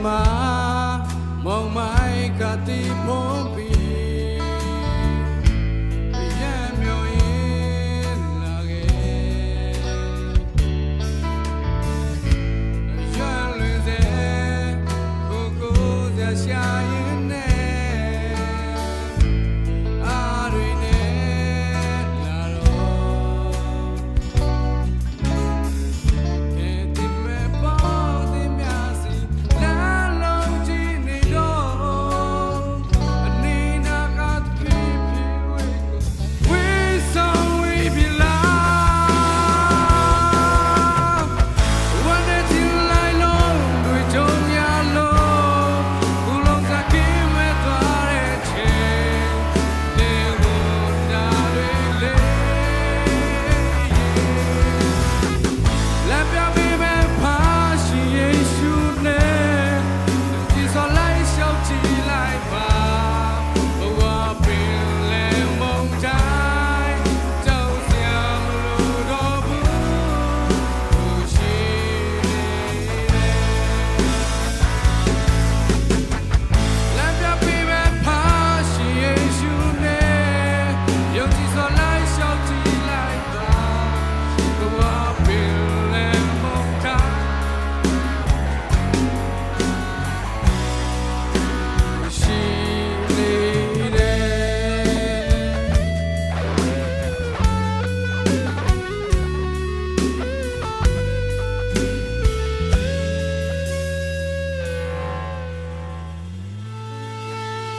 မှာ မုန်မိုင်းကတိဖုံးပြီး ရန်မြို့ရင်လာခဲ့ ရွှင်လွင်စေ ကိုကိုစရာရှာရင်းနဲ့ အားတွေနဲ့လာတော့ ကယ်တင်မဲ့ပေါင်းသမျှဆီ လမ်းလုံးကြည့်နေတော့ အနီးနားကသခင်ဖြစ်ဝေးကို ဝေးဆောင်ဝေးပြီလား။ ဝမ်းနည်းခြင်းလိုက်လုံး တွေ့ကြုံရလို့ ကိုယ်လုံးစားကင်းမဲ့သွားတဲ့အချိန် နေဝန်တာတွေလေ လမ်းပြပေးမဲ့ဖခင်ယေရှုနဲ့ယုံကြည်စွာလိုက်လျှောက်ကြည့်လိုက်ပါ ဘဝပင်လယ်မုန်တိုင်း ကြောက်စရာမလိုတော့ဘူး သူရှိနေတယ်။ လမ်းပြပေးမဲ့ဖခင်ယေရှုနဲ့ယုံကြည်စွာလိုက်လျှောက်ကြည့်လိုက်ပါ ကမ္ဘာပင်လယ်မုန်တိုင်းရှိနေတယ်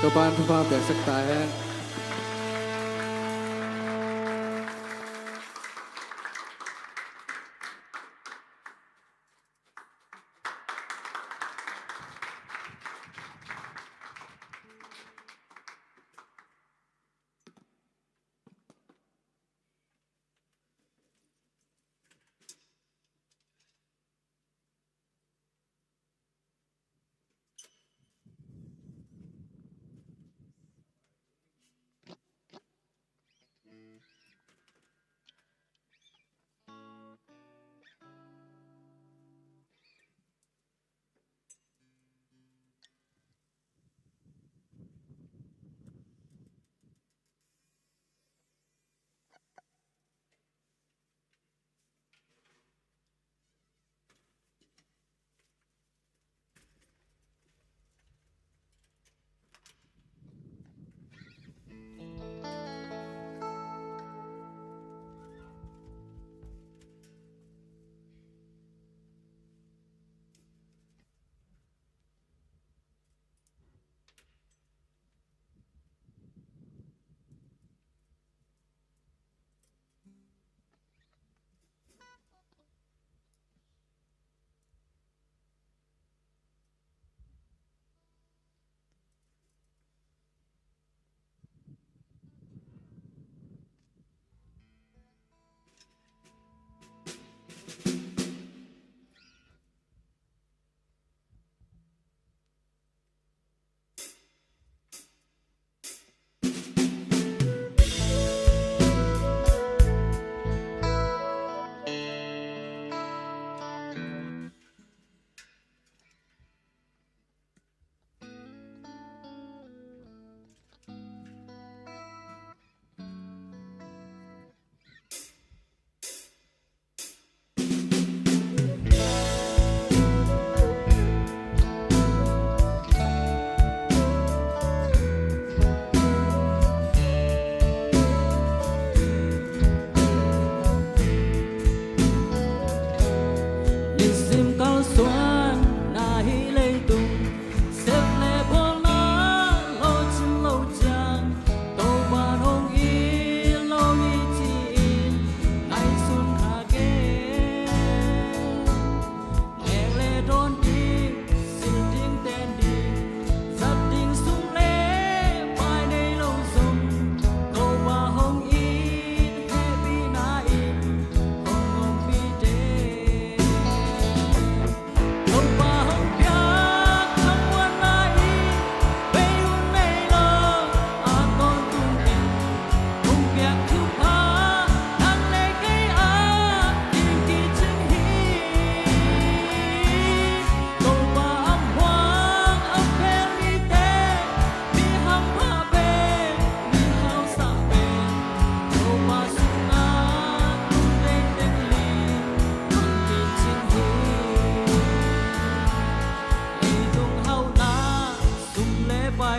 ။ ကပန်းဖဖပြဆက်တာဟဲ့။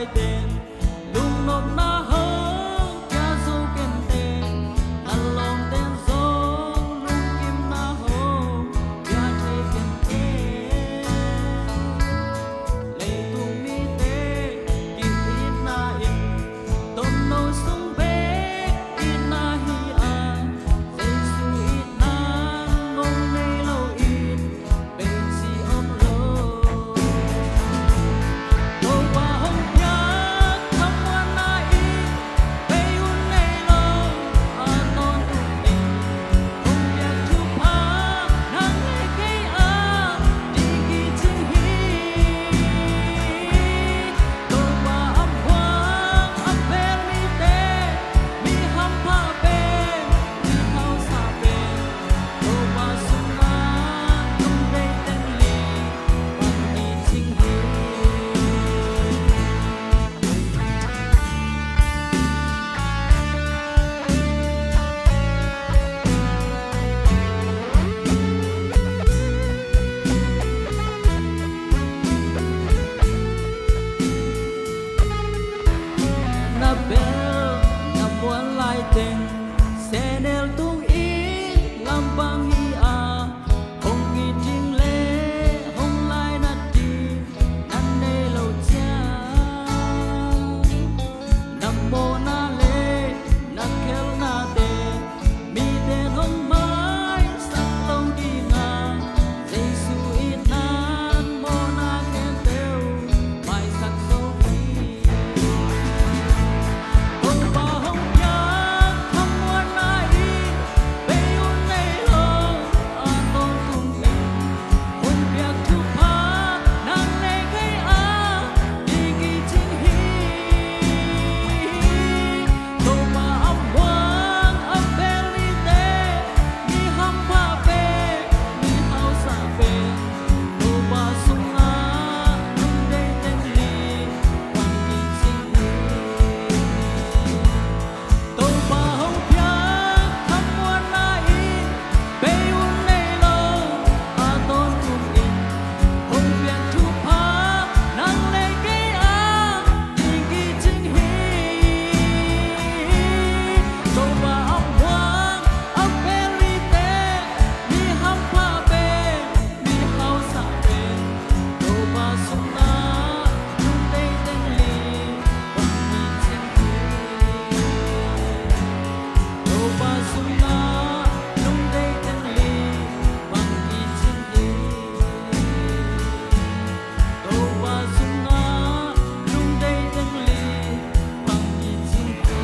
Lungnopna hong pia zo kente, na lawmten zong lungkimna hong pia thei kente. Leitung mite ki-itna in, tomno sung bek itna hi a, Jesu itna ngong nei lo in, Na bel na muan laiteng, senel tung i lampang hi a, hong it ding le hong lainat ding na nei lo ciang, na mawhna le na khelhnate mite hong maisak lo ding a, Jesu itna in mawhna khempeuh maisak zo hi. Topa hong piak khamuanna in bei hun nei lo a tawntung in, hong piak thupha nang nei kei a, kiki cing hi. Topa a muang a bel mite, mi hampha pen, mi hausa pen, Topa sungah lungdei teng li, bang hi cing hi. Topa hong piak khamuanna in bei hun nei lo a tawntung in, hong piak thupha nang nei kei a, kiki cing hi. Topa a muang a bel mite, mi hampha pen, mi hausa pen, Topa sungah lungdei teng li, bang hi cing hi. Topa sungah lungdei teng li, bang hi cing hi. Topa sungah lungdei teng li, bang hi cing hi.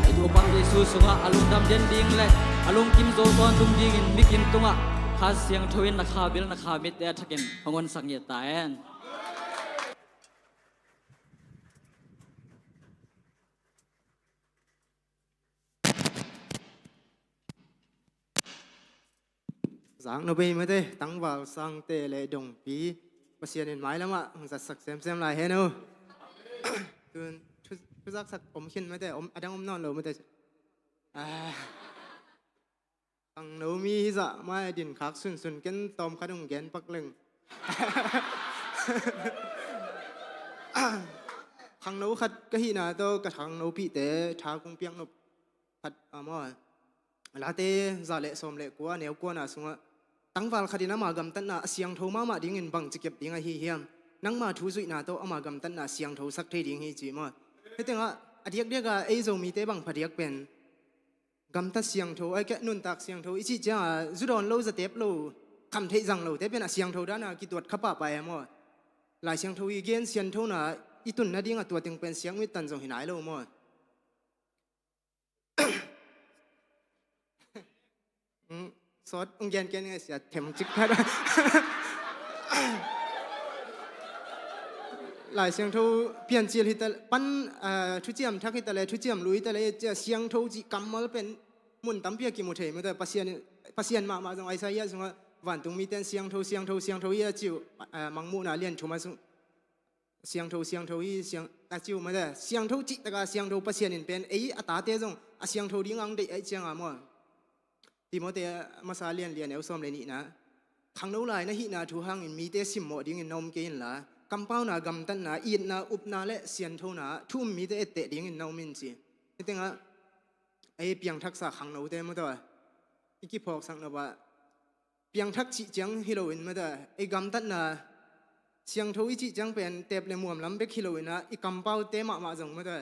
Ei Topa Jesu sungah a lungdam den ding le a lungkim zo tawntung dingin mikim tungah Kha Siangtho in na kha bil na kha mitte a thakin hong honsak ngiat ta hen. Zak no bei mate, tangval sangte le dongpi, Pasian in mailamah hong zatsak semsem lai hen o. Tun thu, thuzaksak om khin mate, om, a dang om nawn lo mate. Ah. Khangno mi hi zah mai din khak sunsun ken tawm khat hong gen pak leng. Khangno khat ka hihna tawh ka khangnopihte tha kong piak nop khat a maw. Late za le sawm le kua neu kuana sungah tangval khat in ama gamtatna a siangtho mahmah dingin bangci kep ding ahi hiam? Nangma thu zuihna tawh ama gamtatna siangtho sak thei ding hi ci maw. Hih tengah a diakdiak a ei Zomite bang phadiak pen gamtat siangtho, ai keh nuntak siangtho i cih ciangah zu dawn lo, za tep lo, kham theih zang lote pen a siangtho dana kituat kha pahpah e maw. Lai Siangtho i gen sianthona i tun nading a tua teng pen siangmit tan zong hi nai lo maw. Hmm, sawt hong gen ken ngai sia them cik khat. Lai Siangtho Piancil hi ta pan, ah, Thuciam Thak hi ta le, Thuciam Lui hi ta le, cia siangtho cih kammal pen mun tampi a kimu thei mate, Pasian, Pasian mahmah zong Isaiah sungah vantung mite in siangtho, siangtho, siangtho hi a ci uh, ah, Mangmuhna lian thum a sung siangtho, siangtho hi, siang, a ci uh mate, siangtho cih taka siangtho Pasian in pen ei a tate zong a siangtho ding ang deih ahih cianga maw. Timote masa lian lian neu sawm le nihna. Khangno lai na hihna thu hangin mite simmawh dingin na om kei inla, kampauna, gamtatna, itna, upna le sianthona thu um mite etteh dingin na om in ci. Hih tengah ei piangthaksa khangnote mataw, i kiphawksak nop ah piangthak cih ciang hi loin mataw, ei gamtatna siangtho i cih ciang pen teep le muam lam bek hi loin ah i kampaute mahmah zong mataw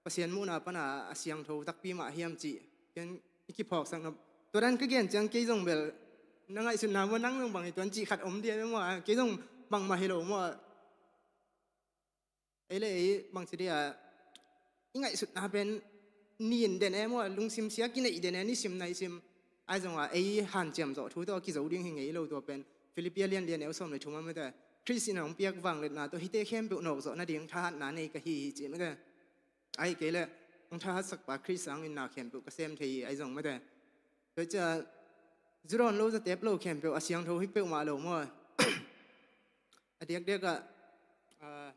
Pasian muhna pana a siangtho takpi mah hiam cih ken i kiphawksak nop. Tua dan ka gen ciang kei zong bel na ngaihsutna maw, nang zong bang hi tuan cih khat om diam maw, kei zong bangmah hi lo maw. Ei le ei bangci dia i ngaihsutna pen nin den e maw, lungsim sia kineih den e, nisim naisim. Ai zonga ei hanciam zawh thu tawh a kizo ding hi ngei lo tua pen. Filippi a lian lian neu sawm le thum ah mate, Khrist in a hong piak vangliatna tawh hihte khempeuh nawk zawh nading thahatna nei ka hi hi ci mate. Ai kei le hong thahatsakpa Khrist sangin na khempeuh ka sem thei hi ai zong mate. Tua cia zudawn lo zatep lo khempeuh a siangtho hi peuhmah lo maw. A diakdiakah ah,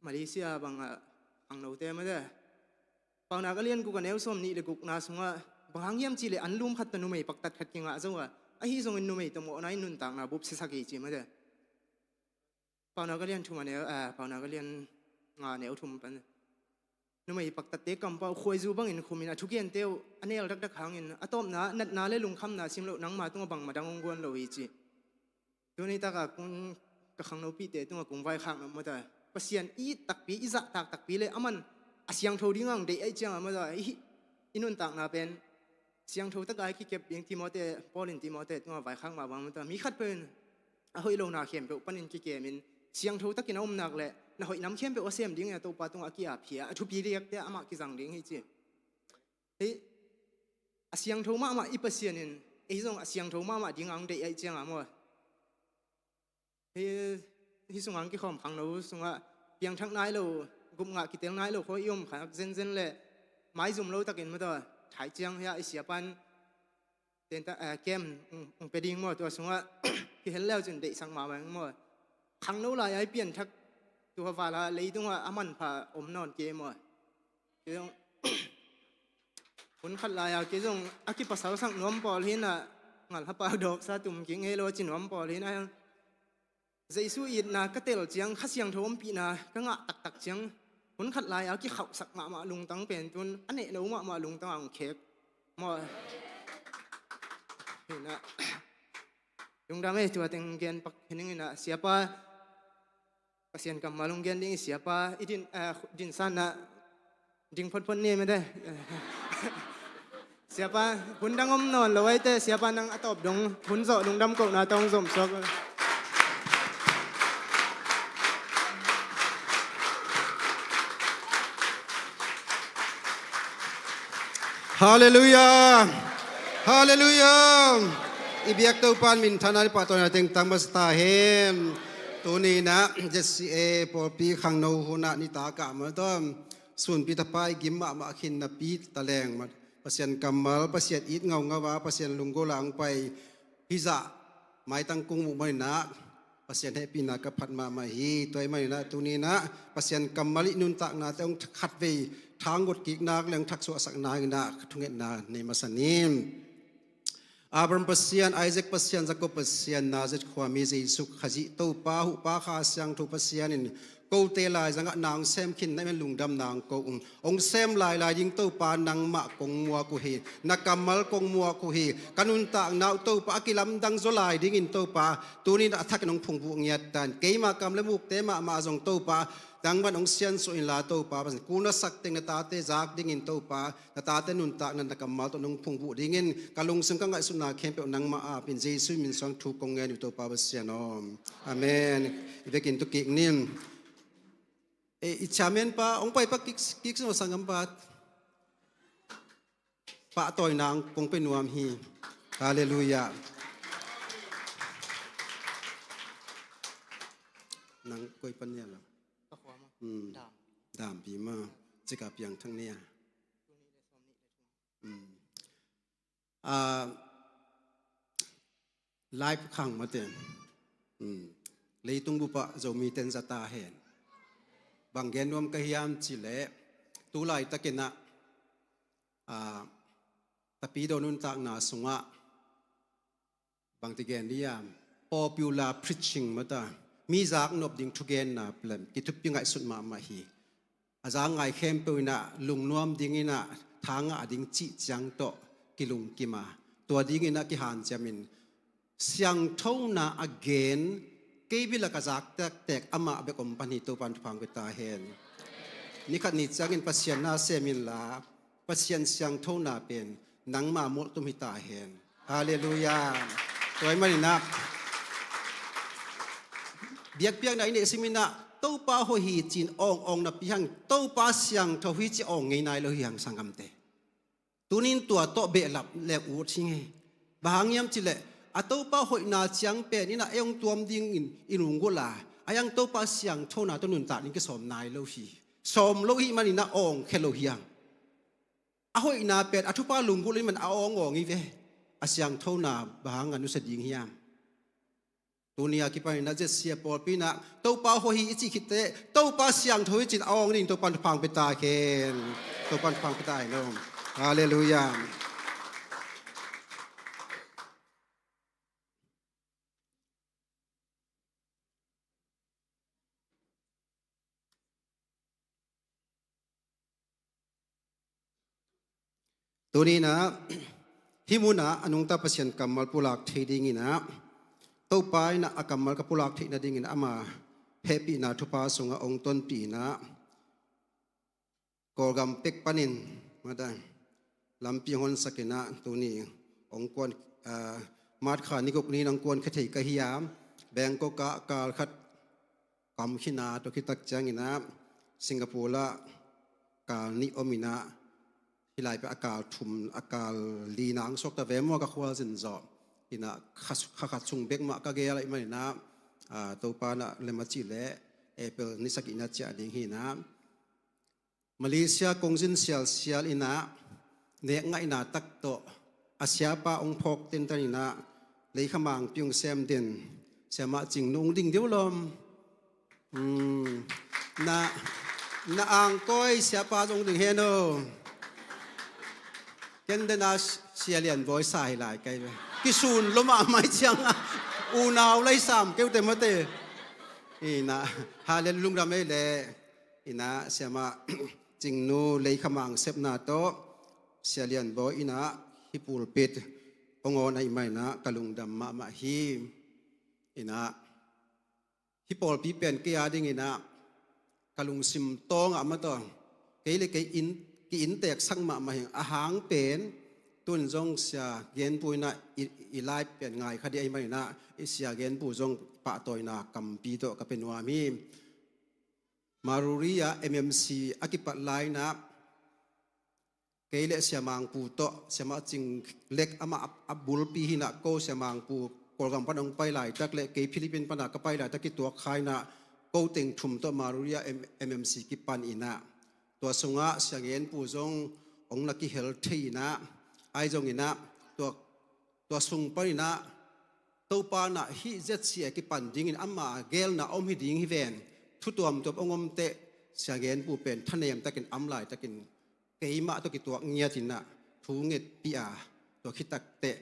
Malaysia bangah khangnote mate, Paunak a lian guk a neu sawm nih le gukna sungah bang hang hiam cihleh anlum khat tawh numei paktat khat kingah zo a, ahi zongin numei tawh mawhna in nuntakna bup siasak hi ci mate. Paunak a lian thum a neu, ah, Paunak a lian nga a neu thum pan numei paktatte kampau khuaizu bangin khumin a thugente uh a nel dakdak hangin a tawpna natna le lungkhamna sim loh nangma tungah bangmah dang hong guan lo hi ci. Tuni takah kong ka khangnopihte tungah kong vaikhak nop mata, Pasian i it takpi, i zahtak takpi le aman a siangtho dingah hong deih aih ciangah mata i, i nuntakna pen siangtho takah i kikep ding. Timote, Paul in Timote tungah vaikhak mah bang mata, mi khatpeuh in a hoih lona khempeuh panin kikemin siangtho takin a om nak le na hoih nam khempeuh a sem dingin a Topa tungah a ki-ap hi a, a thupi diakte amah kizang ding hi ci. Hih a siangtho mahmah i Pasian in ei zong a siangtho mahmah dingah hong deih aih ciangah maw. Hih, hih sungah hong kikhawm khangno sungah piangthak nai lo, gupngah kitel nai lo khawng i om kha zenzen le maizum lo takin mataw, thai ciang hiah i siapan tenta, eh, kem hong, hong pia ding maw, tua sungah kihel leu cin deihsak mahmah ing maw. Khangno lai-a i pianthak tua vala leitungah a manpha om nawn kei maw. Kei zong hun khat lai-a kei zong a kipasalsak nuam pawl hinah ngalhapa dawksa tum kik ngei lo a ci nuam pawl hinah Jesu itna ka tel ciang Kha Siangtho ompihna ka ngah taktak ciang hun khat lai-a kikhauhsak mahmah lungtang pen tun a nehno mahmah lungtang a hong khek maw. Hinah lungdam ei, tua teng gen pak hi ning inah siapa Pasian kammal hong gen ding i siapa i din, eh, dinsanna ding photphot ni mete. Siapa hun dang om nawn lo aite, siapa nang a tawp dong hun zawh lungdam kohna tawh hong zomsuak. Halleluiah. Halleluiah. I biak Topa in minthanna le pahtawina teng tang masa ta hen. Tuni inah Z C A pawlpi khangno hunah nitak ah mataw sunpi tapa i gim mahmah khin napi taleng Pasian kammal, Pasian it ngaungau a, Pasian lunggulh a hong pai hizah maitang kong muh maninah Pasian hehpihna ka phat mahmah hi. Tua ahih maninah tuni inah Pasian kammal i nuntaknate hong khatvei thanggot kiknak le hong thaksuahsakna inah ka thungetna nei masa ni. Abraham Pasian, Isaac Pasian, Jacob Pasian, Nazareth khuami Jesu Khazih Topa, huhpa Kha Siangtho Pasian in kote laizangah na hong sem khin na i man lungdamna hong ko ung. Hong sem lailai ding Topa nangmah kong muak uh hi. Na kammal kong muak uh hi. Ka nuntakna uh Topa a kilamdang zaw lai dingin Topa tuni inah a thakin hong phungvuh ngiat tan. Keima kam le mukte mahmah zong Topa nangman hong siansuah inla Topa Pasian, kul na sak teng na tate zak dingin Topa na tate nuntakna na kammal tawh nong phungvuh dingin ka lungsim ka ngaihsutna khempeuh nangmah apin Jesu min suang thu kong ngen uh Topa Pasian aw. Amen. I vekin tu kik nin. E, i chairman pa hong pai pa kik, kik sung sangam pa. Pahtawina kong pe nuam hi. Halleluiah. Nang koi pan nia lo. Ka khua ma. Hmm. Dam. Dam pi ma. Cika piang thang nia. Hmm. Ah, live khang mate. Hmm. Leitung bupa Zomi ten zata hen. Bang gen nuam ka hiam cileh tulai takinah ah, Tapidaw nuntakna sungah bangti gen diam, popular preaching mata, mi zak nop ding thugenna plan kithupi ngaihsut mahmah hi. A zak ngai khempeuh in ah lungnuam ding in ah tha ngah ding cih ciang tawh kilungkim a, tua ding in ah kihanciam in siangthona a gen, kei bil ah ka zak tektek amah bek om pan hi. Topan thupha hong pia ta hen. Ni khat ni ciangin Pasian na sem inla, Pasian siangthona pen nangma molhtum hi ta hen. Halleluiah. Tua ahih manin ah biakpiakna i neih sim in ah Topa hoih hi ci-in awng awng napi hang Topa siangtho hi ci awng ngei nai lo hi hang sanggamte. Tunin tua tawh behlap le ut hi ngei. Bang hang hiam cih leh a Topa hoihna ciang pen in ah ei hong tuam dingin i lunggulh a, a hiang Topa siangthona tawh nuntak ding kisawm nai lo hi. Sawm lo hi manin ah awng khia lo hi hang. A hoihna pen a thupha lunggulh in man a awng awng hi ve. A siangthona bang hang a nusia ding hiam? Tuni a kipan in ah Z C A pawlpi in ah Topa hoih hi i cih khit teh Topa siangtho hi ci-in a awng ding Topan thupha hong pia ta hen. Topan thupha hong pia ta hen. Halleluiah. Tuni in ah hih mun ah a nungta Pasian kammal pulak thei ding in ah Topa in ah a kammal ka pulak theih nading in ama hehpihna thupha sungah hong tonpih in ah Kawlgam pek panin mata lampi hong honsak in ah tuni hong kuan, ah, March kha ni guk ni in hong kuankhia thei ka hi a, Bangkok ah kal khat ka om khin a, tua khit tak ciangin ah Singapore ah kal nih om in ah hih lai pek a kal thum, a kal lina hong suak ta ve maw, ka khualzin zawh. In ah kha, kha khat sung bek mah ka gel ahih manin ah, ah, Topa in ah lem a cih leh April ni sagihna ciah ding hi in ah Malaysia kongzin sialsial in ah nek ngaihna tak tawh a siapa hong phawk tentan in ah leikhamangpi hong sem den Siamah Cingnu hong ding deuh lawm. Hmm. Na, na angkawi siapa zong ding hen aw. Ken den a Sia Lian Bawi sa hi lai kai ve. Kisun lua mahmah ciang a unau lai sam keu te mate. In ah Halleluiah, lungdam ei leh. In ah Siamah Cingnu leikhamang sepna tawh Sia Lian Bawi in ah hih pulpit hong awn ahih manin ah ka lungdam mahmah hi. In ah hih pawlpi pen kei a ding in ah ka lungsim tawng ah mataw kei le kei in, ki-inntek sak mahmah hi. A hang pen tun zong Sia Genpu in ah i, i live pen ngai kha ding ahih manin ah i Sia Genpu zong pahtawina kampi tawh ka pia nuam hi. Maruri ah M M C a kipat lai in ah kei le Sia Mangpu tawh, Siamah Cing Lek amah a, a bulpi hi in ah, ko Sia Mangpu Kawlgam pan hong pai laitak le kei Philippines pan a ka pai laitak kituak kha in ah, ko teng thum tawh Maruri ah M-, M M C kipan in ah, tua sungah Sia Genpu zong hong na kihel thei in ah, ahi zongin ah tua, tua sung pan in ah Topa in ah hih Z C A kipan dingin ama gelna om hi ding hi ven. Thu tuamtuam hong om teh Sia Genpu pen thanem takin a om laitakin keimah tawh kituak ngiat in ah thu ngetpih a, tua khit tak teh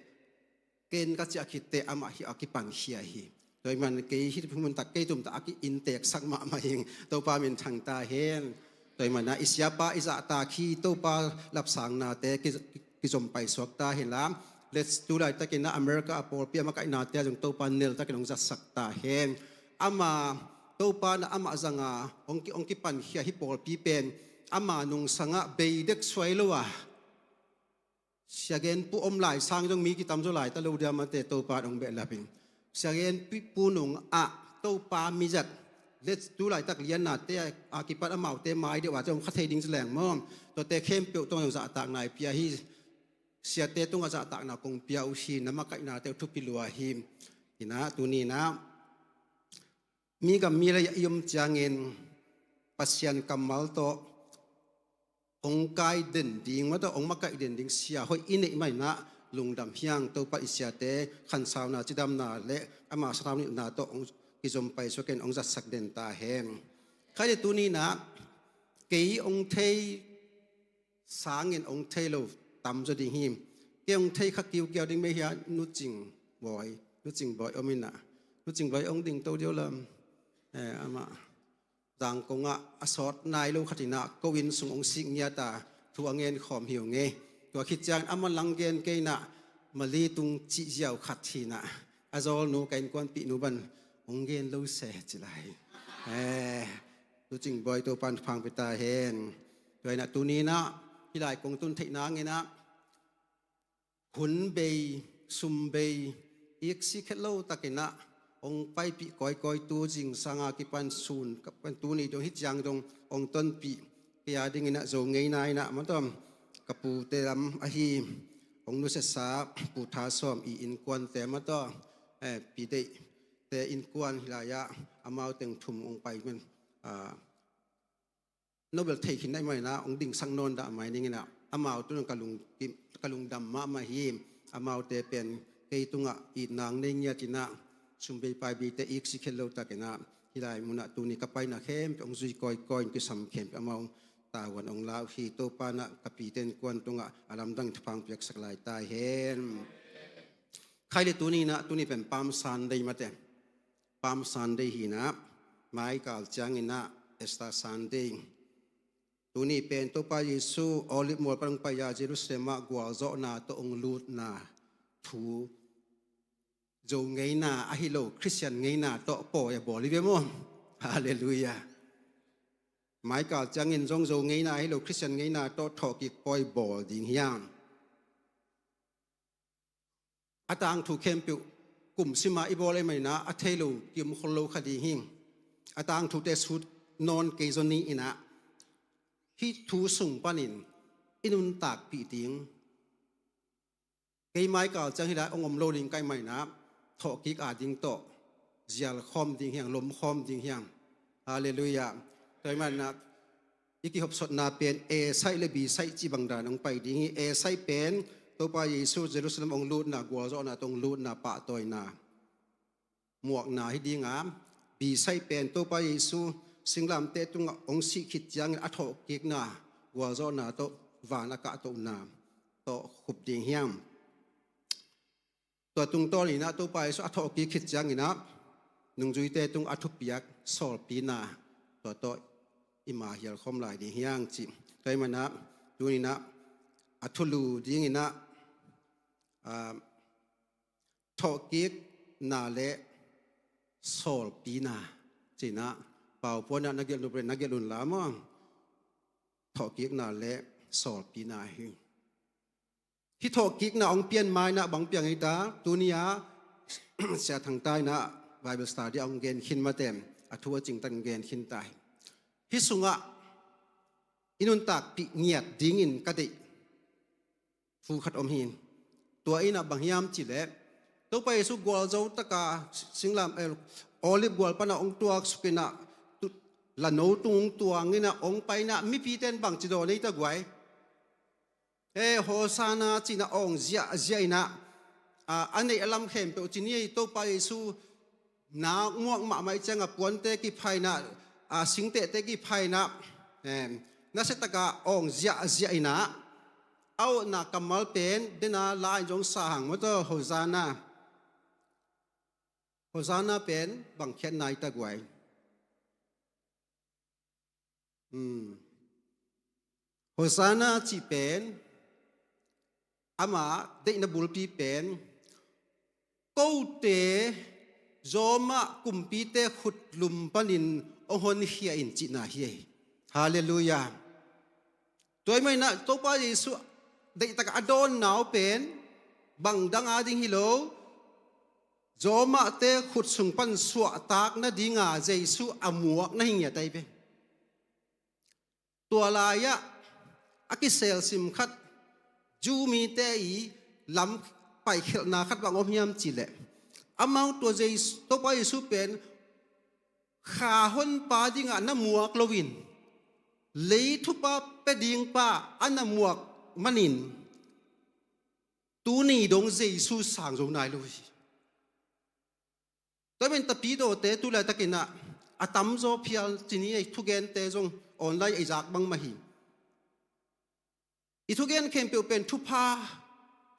ken ka ciah khit teh amah hih a kipan khia hi. Tua ahih man kei hih thu mun tak kei tum tak a ki-inntek sak mahmah ing. Topa min thang ta hen. Tua ahih man ah i siapa i zahtak hi. Topa lapsangnate ki, kizom paisuak ta hen la. Let's tu laitakin ah America a pawlpi a makaihnate ah zong Topa nel takin hong zatsak ta hen. Ama Topa in ah amah zanga hong ki, hong kipan khia hih pawlpi pen ama nungsangah bei dek suai lo a, Sia Genpu om lai sang zong mi kitam zaw lai ta lo diam a te Topa in hong behlap in. Sia Genpu nungah Topa mizat, let's tu laitak liannate a kipat amaute mai deuh a te hong kha thei ding ci leng maw. Tuate khempeuh tungah zong zahtakna i pia hi. Siate tungah zahtakna kong pia uh hi, na makaihnate uh thupi lua hi. In ah tuni in ah mi gam mi lei ah i om ciangin Pasian kammal tawh hong kai den ding, mah tawh hong makaih den ding sia hoih i neih mah in ah lungdam hi ing. Topa in i siate khansauna, cidamna le ama sathau nilhna tawh hong kizom paisuak in hong zatsak den ta hen. Khaite tuni in ah kei hong thei sangin hong thei lo tam zaw ding hi. Kei hong thei kha kiukiau ding mei hi a, Nu Cing Bawi, Nu Cing Bawi om in ah, Nu Cing Bawi hong ding to deuh lam. Eh, amah Zangkong ah a sawt nai lo khat in ah ko inn sung hong sik ngiat a, thu a ngen khawm hi ung ei. Tua khit ciangin amah lang gen kei in ah, Mali tung cih ziau khat hi in ah, a zawlnu ka innkuanpihnu bang hong gen lo se ci lai. Eh, Tu Cing Bawi, Topa'n thupha hong pia ta hen. Tua in ah tuni in ah hih lai kong tun theih nangin ah hun bei, sum bei, iksi khet lo takin ah hong paipih kawikawi, tu zingsang a kipan sun, ka pan tuni dong hih ciang dong hong tonpih kei a dingin ah Zo ngeina in ah, maw taw, ka pute lam ahi, hong nusiasa Pu Tha Sawm i innkuante, maw taw, eh, Pi Deihte innkuan hih lai ah amau teng thum hong pai man, ah, no bel thei khin na hih manin ah hong dingsak nawn dah mai ning in ah, amau tungah ka lungkim, ka lungdam mahmah hi. Amaute pen kei tungah itna nei ngiat in ah, sum bei pai beite iksi khet lo takin ah hih lai mun ah tuni ka paina khempeuh hong zui kawikawi in, kisam khempeuh amau tavuan hong la uh hi. Topa'n ah ka pite innkuan tungah a lamdang thupha hong piaksak lai ta hen. Khai le tuni in ah, tuni pen Palm Sunday mate. Palm Sunday hi in ah, mai kal ciangin ah Easter Sunday. Tuni pen Topa Jesu Olive mual pan hong pai a, Jerusalem ah gualzawhna tawh hong lutna thu, Zo ngeina ahi lo Khristian ngeina tawh pawi a bawl hi ve maw? Halleluiah. Mai kal ciangin zong Zo ngeina ahi lo Khristian ngeina tawh thawhkik pawi bawl ding hi hang. A tangthu khempeuh kum sima i bawl ahih manin ah a thei lo kiom khol lo kha ding hi. A tangthute sut nawn kei zaw ni in ah, hih thu sung panin i nuntakpih ding, kei mai kal ciang hih lai hong om lo ding ka hih manin ah, thawhkik a ding tawh zial khawm ding hi hang, lom khawm ding hi hang. Halleluiah. Tua ahih manin ah i kihopsotna pen A side le B side cih bang dan hong pai ding hi. A side pen Topa Jesu Jerusalem hong lutna, gualzawhna tawh hong lutna, pahtawina, muakna hi ding a, B side pen Topa Jesu singlamteh tungah hong sih khit ciangin a thawhkikna, gualzawhna tawh van a kahtohna tawh khup ding hi hang. Tua tungtawn in ah Topa Jesu a thawhkik khit ciangin ah nungzuite tungah a thupiak sawlpina, tua tawh i ma hial khawm lai ding hi hang cih. Tua ahih manin ah tuni in ah a thulu dingin ah, ah, thawhkikna le sawlpina ci-in ah, pau puan ah na gelh nop leh na gelh un la maw? Thawhkikna le sawlpina hi. Hih thawhkikna hong pian ma in ah bang piang hi ta, tuni-a Sia Thang Ta in ah Bible study a hong gen khin mate, a thu a cingtan hong gen khin ta hi. Hih sungah i nuntakpih ngiat dingin ka deih thu khat om hi. Tua in ah bang hiam cih leh, Topa Jesu gualzo taka singlam, eh, Olive gual panah hong tuaksuk in ah, tu-, lano tung hong tuang in ah hong pai in ah, mipite in bangci dawn ei ta guai? Eh, Hosanna ci-in ah awng ziahziah in ah, a, a neih a lam khempeuh ci ni ei, Topa Jesu na muak mahmah ahih ciangin puante kipha in ah, a, singtehte kipha in ah, em, nasia taka awng ziahziah in ah, a awhna kammal pen den a la in zong sa hang maw taw, Hosanna. Hosanna pen bang khiatna hi ta guai? Hmm. Hosanna cih pen, ama deihna bulpi pen, kote Roma kumpite khutlum panin hong honkhia in cihna hi ei. Halleluiah. Tua ahih manin ah Topa Jesu deihtak a dawnna uh pen bang dang ading hi lo, Romate khut sung pan suahtak nadinga Jesu a muak na hi ngiat ahi ve. Tua lai-ah a kiselsim khat, Jew mite i lam paikhelhna khat bang om hiam cih leh, amau tua Jesu, Topa Jesu pen kha honpa dingah na muak loin, lei thupha pia dingpa a na muak manin, tuni dong Jesu sang zo nai lo hi. Tua ahih manin tapidawte tu laitakin ah a tamzaw phial ci ni ei, thugente zong online ei zak bangmah hi. I thugen khempeuh pen thupha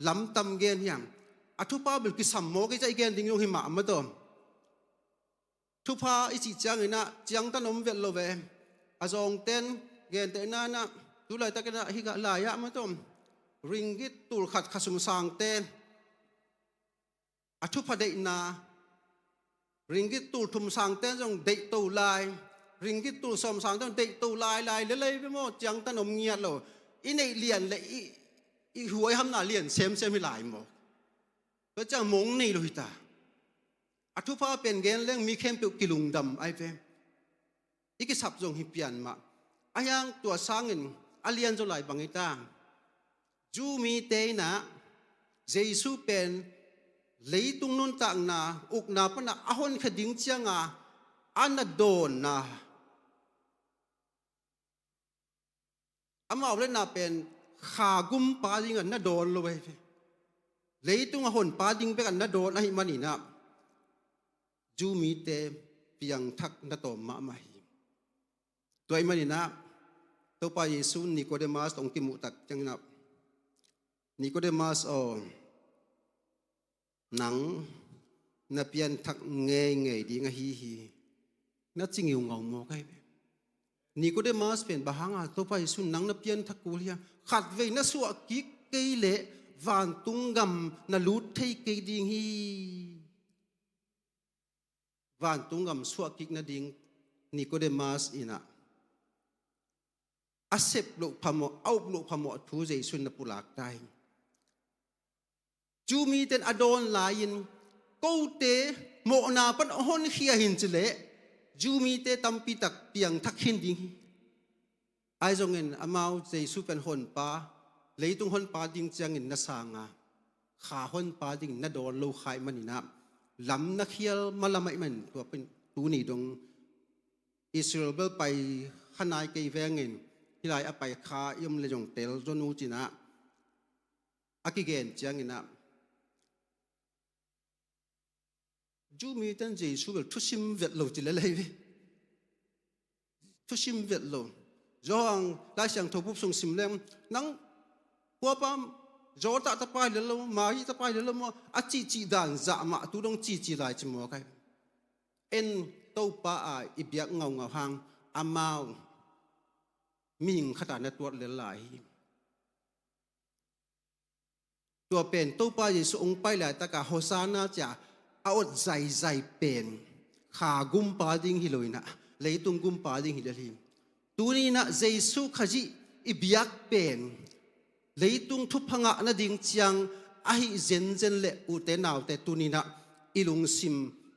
lam tam gen hiam? A thupha bel kisam mawk ei, ca i gen ding zong hi mah maw taw. Thupha i cih ciangin ah ciangtan om vet lo ve. A zawngten gentehna in ah tu laitakin ah hih lai-ah maw, ringgit tul khat kha sum sangte a thupha deihna, ringgit tul thum sangte zong deih to lai, ringgit tul sawm sangte zong deih to lai lai lel hi ve maw, ciangtan om ngiat lo. I neih lian le i, i huaihamna lian semsem hi lai maw. Tua ciang mong nei lo hi ta. A thupha pen gen leng mi khempeuh kilungdam ahi ve. I kisap zong hi pian mah. Ahi hang tua sangin a lianzaw lai bang hi ta. Jew mite in ah Jesu pen leitung nuntakna ukna pan ah a honkhia ding cianga a na dawnna, amau le na pen kha gumpa ding a na dawn lo ahi ve. Leitung a honpa ding bek a na dawn ahih manin ah Jew mite piangthak na tawm mahmah hi. Tua ahih manin ah Topa Jesu Nicodemus tawh hong kimuh tak ciangin ah, "Nicodemus aw, nang na pianthak ngeingei ding ahi hi," na ci ngiungau maw kai ve. Nicodemus pen bang hanga Topa Jesu nang na pianthak kul hiam? Khatvei na suah kik kei leh vantung gam na lut thei kei ding hi. Vantung gam suah kik nading Nicodemus in ah a sep loh phamawh, a up loh phamawh thu Jesu in na pulak ta hi. Jew mite in a dawn lai-in kote mawhna pan a honkhia hi ci leh Jew mite tampi tak piangthak hi ding hi. Ahi zongin amau Jesu pen honpa, leitung honpa ding ciangin na sang a, kha honpa dingin na dawn lo kha ahih manin ah lam na khial malam ahih manin tua pen tuni dong Israel bel pai kha nai kei vengin hih lai a pai kha i om le zong tel zaw nu ci-in ah a kigen ciangin ah Jew mite in Jesu bel thusim vet lo ci lel hi ve. Thusim vet lo. Zawhang Lai Siangtho bup sung sim leng, nang kuapa Jota tapa hi lel lo, Mari tapa hi lel lo maw, a cihcih dan zah mah tu dong cihcih lai ci maw kai. En Topa a i biak ngaungau hang amau mihing khat a na tuat lel lai hi. Tua pen Topa Jesu hong pai laitaka Hosanna ci-a a awt zaizai pen kha gumpa ding hi lo in ah leitung gumpa ding hi lel hi. Tuni in ah Jesu Khazih i biak pen leitung thupha ngah nading ciang ahi zenzen le ute naute tuni in ah i lungsim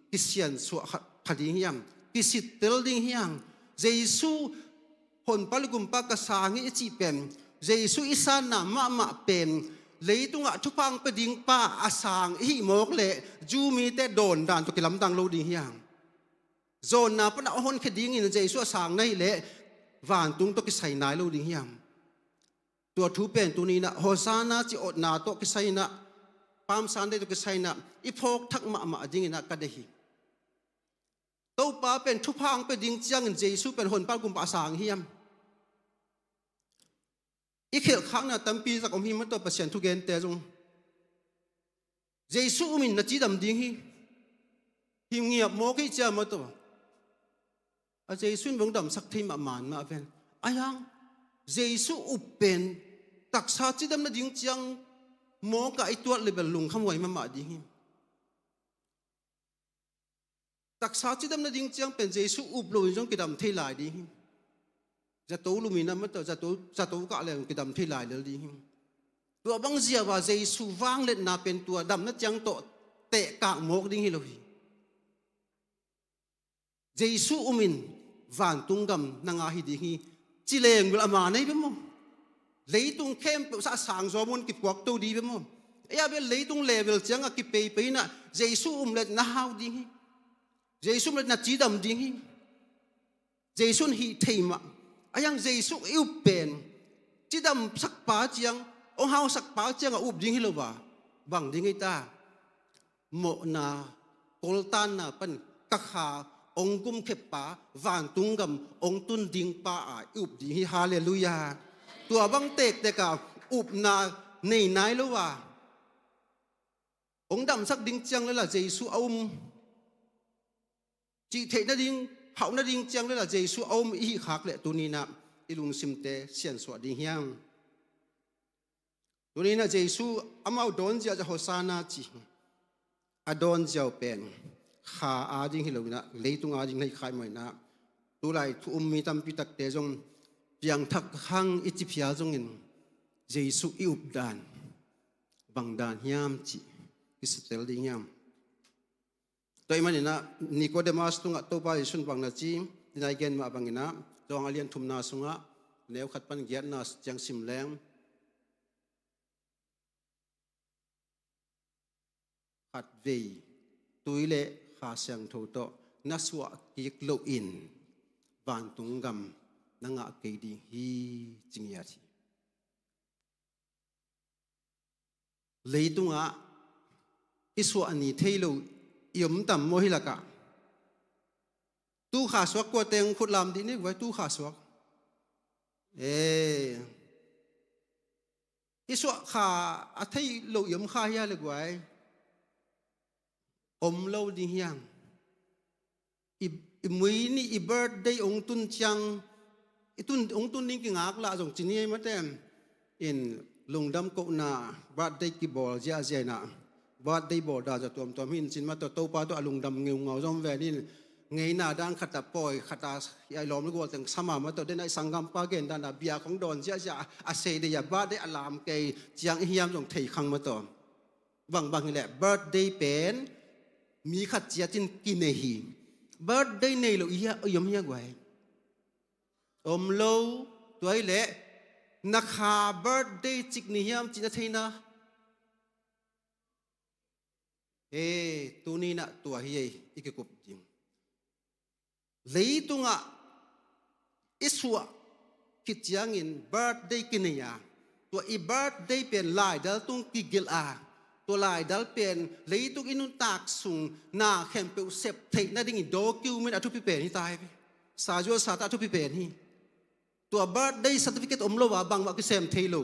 kisiansuah kha, kha ding hiam? Kisittel ding hiam? Jesu honpa le gumpa ka sang hi i cih pen, Jesu i sanna mahmah pen leitungah thupha hong pia ding pa a sang i hih mawk leh Jew mite dawn dan tawh kilamdang lo ding hiam? Zawnna panah a honkhia dingin Jesu a sang na hih leh vantung tawh kisai nai lo ding hiam? Tua thu pen tuni in ah Hosanna cih awtna tawh kisai in ah, Palm Sunday tawh kisai in ah i phawk thak mahmah dingin ah ka deih hi. Topa pen thupha hong pia ding ciangin Jesu pen honpa gumpa a sang hiam? I khelhkhakna tampi tak om hi maw, tua Pasian thugente zong. Jesu umin na cidam ding hi. Hi ngiap mawk hi cia maw, tua a Jesu in bang damsak thei mahmah mah ven. Ahi hang Jesu up pen taksa cidam nading ciang mawk ah i tuat le bel lungkhamhuai mahmah ding hi. Taksa cidam nading ciang pen Jesu up loin zong kidam thei lai ding hi. Zato lumin a maw, zato, zato kah le kidam thei lai lel ding hi. Tua bang ziau a Jesu vangliatna pen tua damna ciang tawh tehkak mawk ding hi lo hi. Jesu umin vantung gam na ngah hi ding hi. Ci leng bel a man hi ve maw? Leitung khempeuh sah a sang zaw mun kipuak to ding hi ve maw? Ei a bel leitung level ciangah kipeipei in ah Jesu um le na hau ding hi. Jesu um le na cidam ding hi. Jesu in hih thei mah. Ahi hang Jesu i up pen cidamsak pa ciang, hong hausak pa ciangah up ding hi lo a, bang ding hi ta? Mawhna, koltanna pan ka kha hong gumkhia pa, vantung gam hong tun ding pa a i up ding hi. Halleluiah. Tua bang tektek a upna nei nai lo a, hong damsak ding ciang lel a Jesu a um. cih theih nading, hauh nading ciang le la Jesu a om i hih khak leh tuni-in ah i lungsimte siansuah ding hiam? Tuni-in ah Jesu amau dawn ziahziah Hosanna ci hi. A dawn ziau pen kha ading hi loin ah leitung ading hi kha ahih manin ah tulai thu um mi tampi takte zong piangthak hang i ci phial zongin Jesu i updan bang dan hiam cih i satel ding hiam? Tua ahih manin ah Nikodemus tungah Topa Jesu in bang na ci, tuni-in i gen mah bangin ah Johan a lian thumna sungah neu khat pan giatna ciang sim leng, khatvei tui le Kha Siangtho tawh na suah kik loin vantung gam na ngah kei ding hi, ci ngiat hi. Leitungah i suah ni thei lo i om tam maw hih lakah? Tu kha suak kua teng khut lam dih ni guai, tu kha suak. Eh, i suah kha a thei lo i om kha hia le guai? Om lo ding hiam? I, i mui ni i birthday ong tun ciang, i tun, ong tun ding kingak lah zong ci ni ei mate. In lungdam kohna birthday kibawl ziahziah in ah birthday bawl dan zong tuamtuam hi in cin mate, Topa tawh a lungdam ngeungau zong ven in, ngeina dan khat ah pawi khat ah i lawm le gual teng sama mate, den ah i sanggampa gen dan ah bia khong dawn ziahziah a, a sei dei a birthday a lam kei ciang i hiam zong thei khang mate. Bangbang hileh birthday pen mi khat ciat in kinei hi. Birthday nei lo i hia, i om hia guai? Om lo. Tua hileh na kha birthday cik ni hiam cih na theina? Eh, tuni-in ah tua hi ei i kikup ding. Leitungah i suah khit ciangin birthday kinei a, tua i birthday pen laidal tung kigelh a, tua laidal pen leitung i nuntak sung na khempeuh sep theih nadingin document a thupi pen hi ta hi. Sazual sa ta a thupi pen hi. Tua birthday certificate om lo a bangmah kisem thei lo.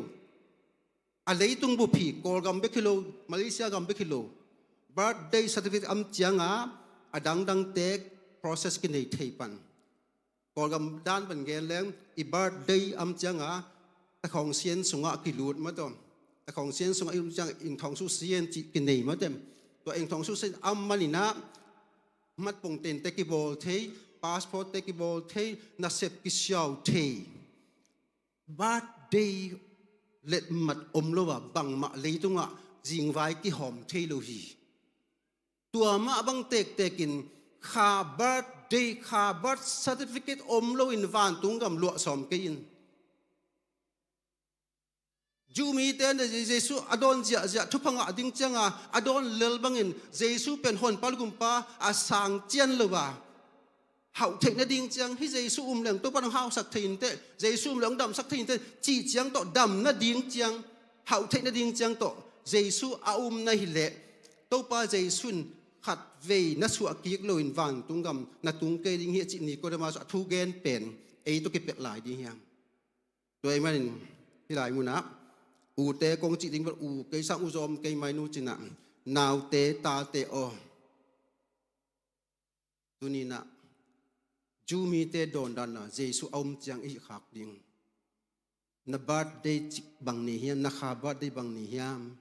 A leitung bup hi, Kawlgam bek hi lo, Malaysia gam bek hi lo. Birthday certificate om cianga a dangdangte process kinei thei pan. Kawlgam dan pan gen leng i birthday om cianga takhawng sian sungah kilut mataw. Takhawng sian sungah i lut ciang ingthawng suh sian cih kinei matem. Tua ingthawng suh sian om maninah matpong tente kibawl thei, passport te kibawl thei, nasep kisiau thei. Birthday letmat om lo a bangmah leitungah zingvai kihawm thei lo hi. Tua mah bang tektekin kha birthday, kha birth certificate om loin vantung gam luah sawm kei in. Jew mite in Jesu a dawn ziahziah thupha ngah ding cianga a dawn lel bangin Jesu pen honpa lugumpa a sang cian lo a, hauh theih nading ciang, hih Jesu um leng Topa nang hausak thei inteh, Jesu um leng damsak thei inteh cih ciang tawh dam nading ciang, hauh theih nading ciang tawh Jesu a um na hileh Topa Jesu in khatvei na suah kik loin vantung gam na tung kei ding hi a cih Nikodemus a thu gen pen ei tawh kipelh lai ding hiam? Tua ahih manin hih lai munah ute kong cih ding bel u kei sang u zawm kei mai nu cinah naute tate aw. Tuninah Jew mite dawndanna Jesu a um ciang i hih khak ding. Na birthday cik bang ni hiam, na kha birthday bang ni hiam?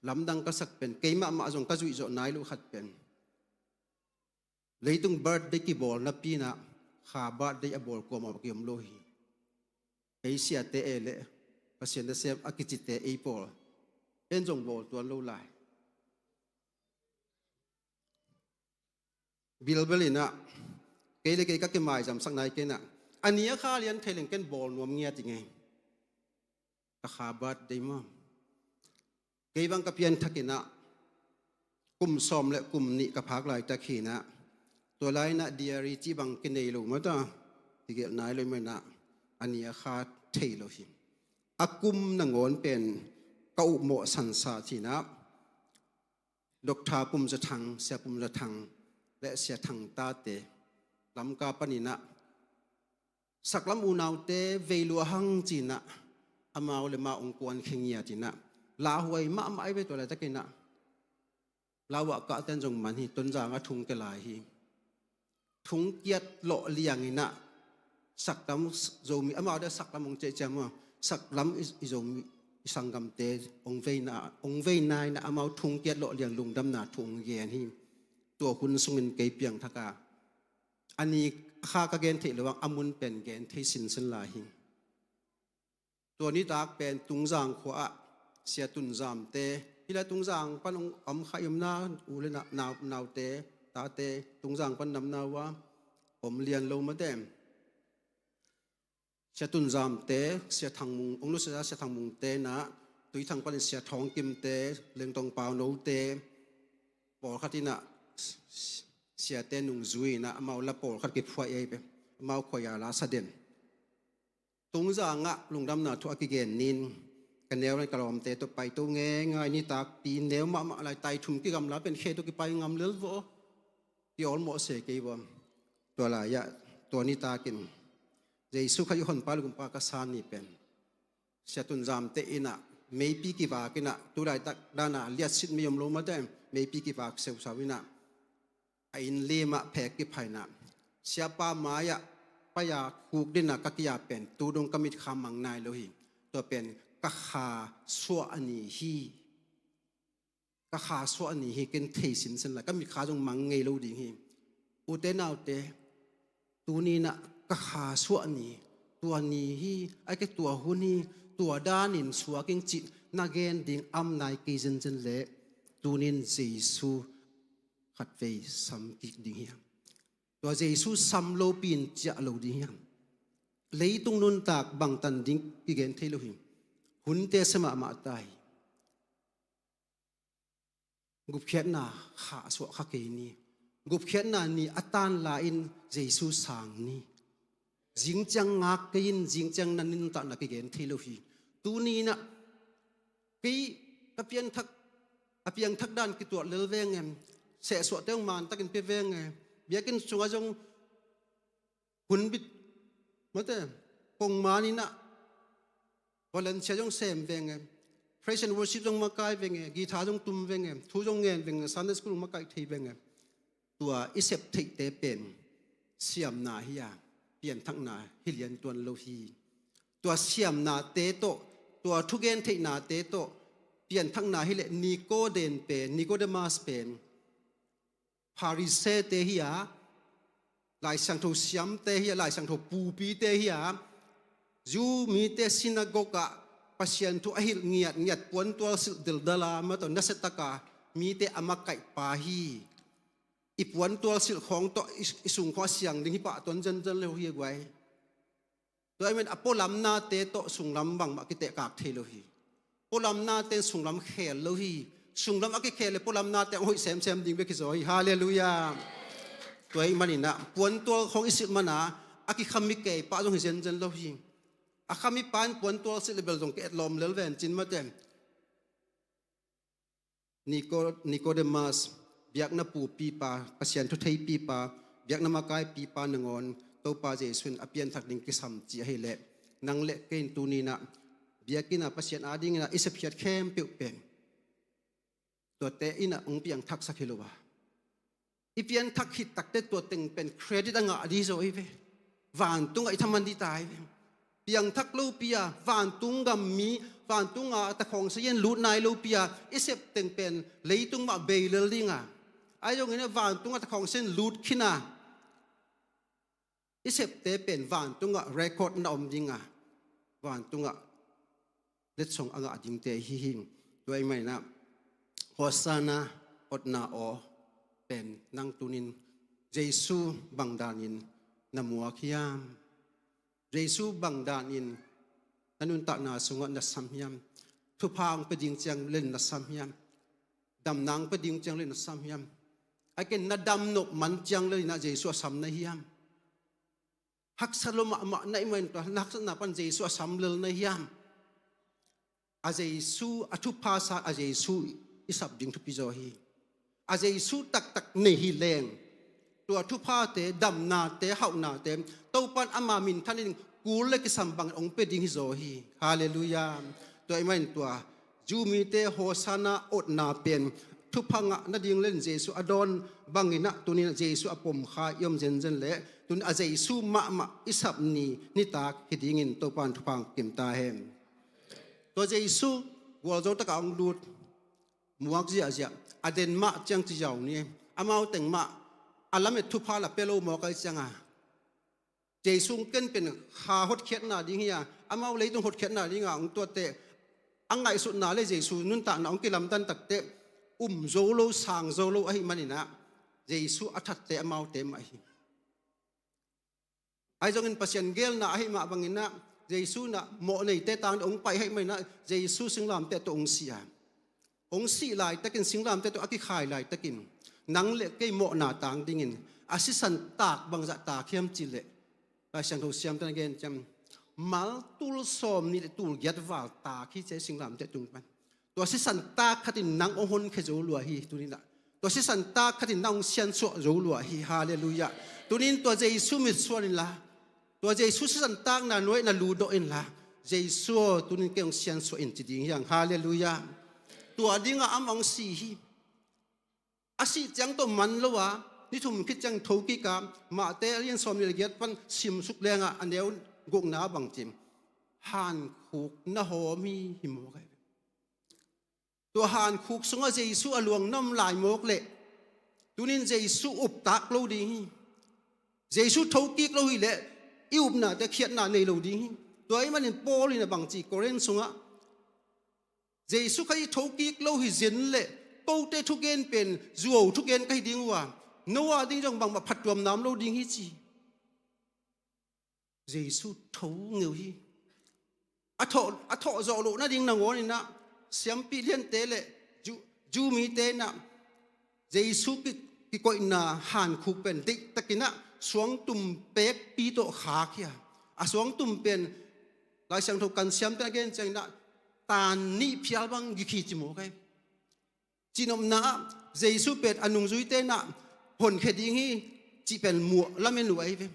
Lamdang ka sak pen, keimah mah zong ka zuih zawh nai lo khat pen, leitung birthday kibawl napi inah kha birthday a bawl kuamah kiom lo hi. Ei siate e leh Pasian nasem a kicite ei pawl en zong bawl tuan lo lai. Bilbel inah kei le kei ka kimaizamsak nai kei inah a ni a kha lian thei leng ken bawl nuam ngiat i ngei. Ka kha birthday maw? Kei bang ka pianthak inah kum sawm le kum nih ka phak laitak hi inah tua lai inah diary cih bang kinei lo mata, kigelh nai lo mah inah a ni a kha thei lo hi. A kum nangawn pen ka upmawh sansa cinah Doctor Pum Za Thang, Sia Pum Za Thang le Sia Thang tate Lamka paninah saklam unaute vei lua hang cinah amau le mau ong kuan khe ngiat inah lauhuai mahmah ai ve. Tua laitakinah lauhuah kahten zong man hi, Tonzang a thung ke lai hi. thungkiat lawh lianginah saklam Zomi, amau de saklam hong ciahciah maw, saklam i, i Zomi i sanggamte hong veina, hong veina inah amau thungkiat lawh liang lungdamna thu hong gen hi. Tua hun sungin kei piangthak a, a ni kha ka gen theih lo ang, a mun pen gen thei sinsin lai hi. Tua nitak pen Tungzang khua ah Sia Tun Zamte, hih lai Tungzang pan hong om kha i omna, u le na, nau, naute, tate, Tungzang pan namna uh a om lian lo mate. Sia Tun Zamte, Sia Thang Mung, hong nusia Sia Thang Mungte inah, Tuithang panin Sia Thawng Kimte, Lengtong Pau Note, pawlkhat inah, siate nungzui inah amau la pawlkhat kiphuai ei pe, amau khuai a la sa den. Tungzang ah lungdamna thu a kigen nin, ka neu le ka lawmte tawh paito ngeingai, nitak pi neu mahmah lai, tai thum kigamla pen khe tawh kipai ngam lel vaw, kiawlmawh se kei vaw. Tua lai-ah, tua nitakin Jesu Khazih honpa le gumpa ka sa ni pen Sia Tun Zamte inah meipi kivak inah, tu laitak dana liatsit mei om lo mate, meipi kivak seusau inah a inn limah phek kiphah inah, siapa mai-ah pai-a khuk dina ka kia pen tu dong ka mitkha mang nai lo hi. Tua pen ka kha suah a ni hi. Ka kha suah a ni hi, ken thei sinsen lai, ka mitkha zong mang ngei lo ding hi. Ute naute, tuni inah ka kha suah ni, tua ni hi, ai ke tua hun hi, tua danin suak ing cih na gen ding am nai kei zenzen leh, tunin Jesu khatvei sam kik ding hiam? Tua Jesu sam lopi in ciah lo ding hiam? Leitung nuntak bangtan ding kigen thei lo hi. Hunte sia mahmah ta hi. Gupkhiatna khahsuah kha kei ni. Gupkhiatna ni a tanla in Jesu sang ni. Zingciang ngak kei in, zingciang na nuntakna kigen thei lo hi. Tuni inah kei ka pianthak, a piangthak dan kituat lel veng em. Sehsuahte hong mantakin pia veng em. Biakinn sungah zong hun bit, mate, kongman inah volunteer zong sem veng em. Praise and worship zong makai veng em. Guitar zong tum veng em. Thu zong ngen veng em. Sunday school zong makai thei veng em. Tua i sep theihte pen siamna hi a, pianthakna hi lian tuan lo hi. Tua siamnate tawh, tua thugen theihnate tawh pianthakna hi leh Nicodemus pen, Nicodemus pen Pharisee-te hi a, Lai Siangtho siamte hi a, Lai Siangtho pupite hi a, Jew mite synagogue ah Pasian thu a hilh ngiatngiat, puantual silh dildala, mataw, nasiataka mite a makaihpa hi. I puantual silh khawng tawh i, i sungkhua siang ding hi pah tuan zenzen lo hi a guai. Tua i men a pualamnate tawh sunglam bangmah kitehkak thei lo hi. Pualamnate in sunglam khel lo hi. Sunglam a kikhel le pualamnate hong hoih semsem ding bek hi zaw hi. Halleluiah. Tua i maninah puantual khawng i silh mana a kikhami kei pah zong hi zenzen lo hi. A khami pa in puantual silh le bel zong ka etlawm lel ven cin mate. Nico-, Nicodemus, biakna pupipa, Pasian thu theipipa, biakna makaipipa nangawn Topa Jesu in a pianthak ding kisam ci ahi leh, nang le kei in tuninah biakinn ah Pasian adinginah i sepkhiat khempeuh pen tuate inah hong piangthaksak hi lo a. I pianthak khit takte tua teng pen credit a ngah dih zaw hi ve. Vantungah i thaman dih ta hi ve. Piangthak lopi a, vantung gam mi, vantung a takhawng sayin lut nai lopi a, i sep teng pen leitung mah bei lel ding a. Ahi zongin a vantung a takhawng sayin lut khin a, i septe pen vantungah record na om ding a, vantungah letsong a ngah dingte hi hi. Tua i maninah Hosanna, otna aw pen nang tunin Jesu bang danin na muak hiam? Jesu bang danin na nuntakna sungah na sam hiam? Thupha hong pia ding ciang lel na sam hiam? Damna hong pia ding ciang lel na sam hiam? Ahi ken na dam nop man ciang lel inah Jesu a sam na hiam? Haksa lo mahmah na i manin tua na haksatna pan Jesu a sam lel na hiam? A Jesu a thupha sa a Jesu i sap ding thupi zaw hi. A Jesu taktak nei hi leng tua thuphate, damnate, hauhnate Topan ama minthan in kul le kisam bangin hong pia ding hi zaw hi. Halleluiah. Tua i manin tua Jew mite Hosanna otna pen thupha ngah nading le Jesu a dawn bangin ah tuni-in ah Jesu a pom kha i om zenzen leh tuni-in a Jesu mahmah i sap ni nitak hi dingin Topa'n thupha hong pia ta hen. Tua Jesu gualzo takah hong lut muak ziahziah, a den mah ciang ci ziau ni, amau teng mah a lamet thupha la pia lo mawk ahih ciangin Jesu hong ken pen kha hotkhiatna ding hi a, amau leitung hotkhiatna dingah hong tuatteh a ngaihsutna le Jesu nuntakna hong kilamdang takteh um zo lo, sang zo lo ahih manin ah Jesu a thatte amaute mah hi. Ahi zongin Pasian geelna ahih mah bangin ah Jesu in ah mawhneite tang ding hong pai ahih manin ah Jesu singlamteh tawh hong si a, hong sih laitakin, singlamteh tawh a kikhai laitakin nang le kei mawhna tang dingin a sisan taak bangzah taak hiam cih leh Lai Siangtho siamte in a gen ciang mal tul sawmnih le tul giat val taak hi ci a, singlamteh tung pan. Tua sisan taak khatin nang hong honkhia zo lua hi tuni-in ah. Tua sisan taak khatin nang hong siansuah zo lua hi. Halleluiah. Tuni-in tua Jesu mitsuan inla, tua Jesu sisan taakna nuai-ah na lutdawh inla, Jesu aw, tuni-in kei hong siansuah in ci ding hi hang. Halleluiah. Tua dingah amah hong si hi. A sih ciang tawh man lo a, ni thum khit ciang thokik a, Mate a lian sawmnih le giat pan simsuk leng a, a neu gukna bang ci, hankhuk na hawm hi, hi mawk hi. Tua hankhuk sungah Jesu a luang na om lai mawk leh tuni-in Jesu uptak lo ding hi. Jesu thokik lo hi leh i upnate khiatna nei lo ding hi. Tua ahih manin Paul in a bang ci Korin sungah, Jesu Khazih thokik lo hi zen leh kote thugen pen zuau thugen ka hi ding uh a, no a ding zong bangmah phattuamna om lo ding hi ci. Jesu tho ngeu hi. A thawh, a thawh zawh loh nading nangawnin ah siampi liante le Jew, Jew mite in ah Jesu ki, kikoihna hankhuk pen deihtakin ah suangtum pekpi tawh khak hi a, a suangtum pen Lai Siangtho kan siamte in a gen ciangin ah tan nih phial bang gik hi ci mawk hi. Cihnopna ah Jesu pen a nungzuite in ah honkhia ding hi cih pen muh lamen uh ahi ve.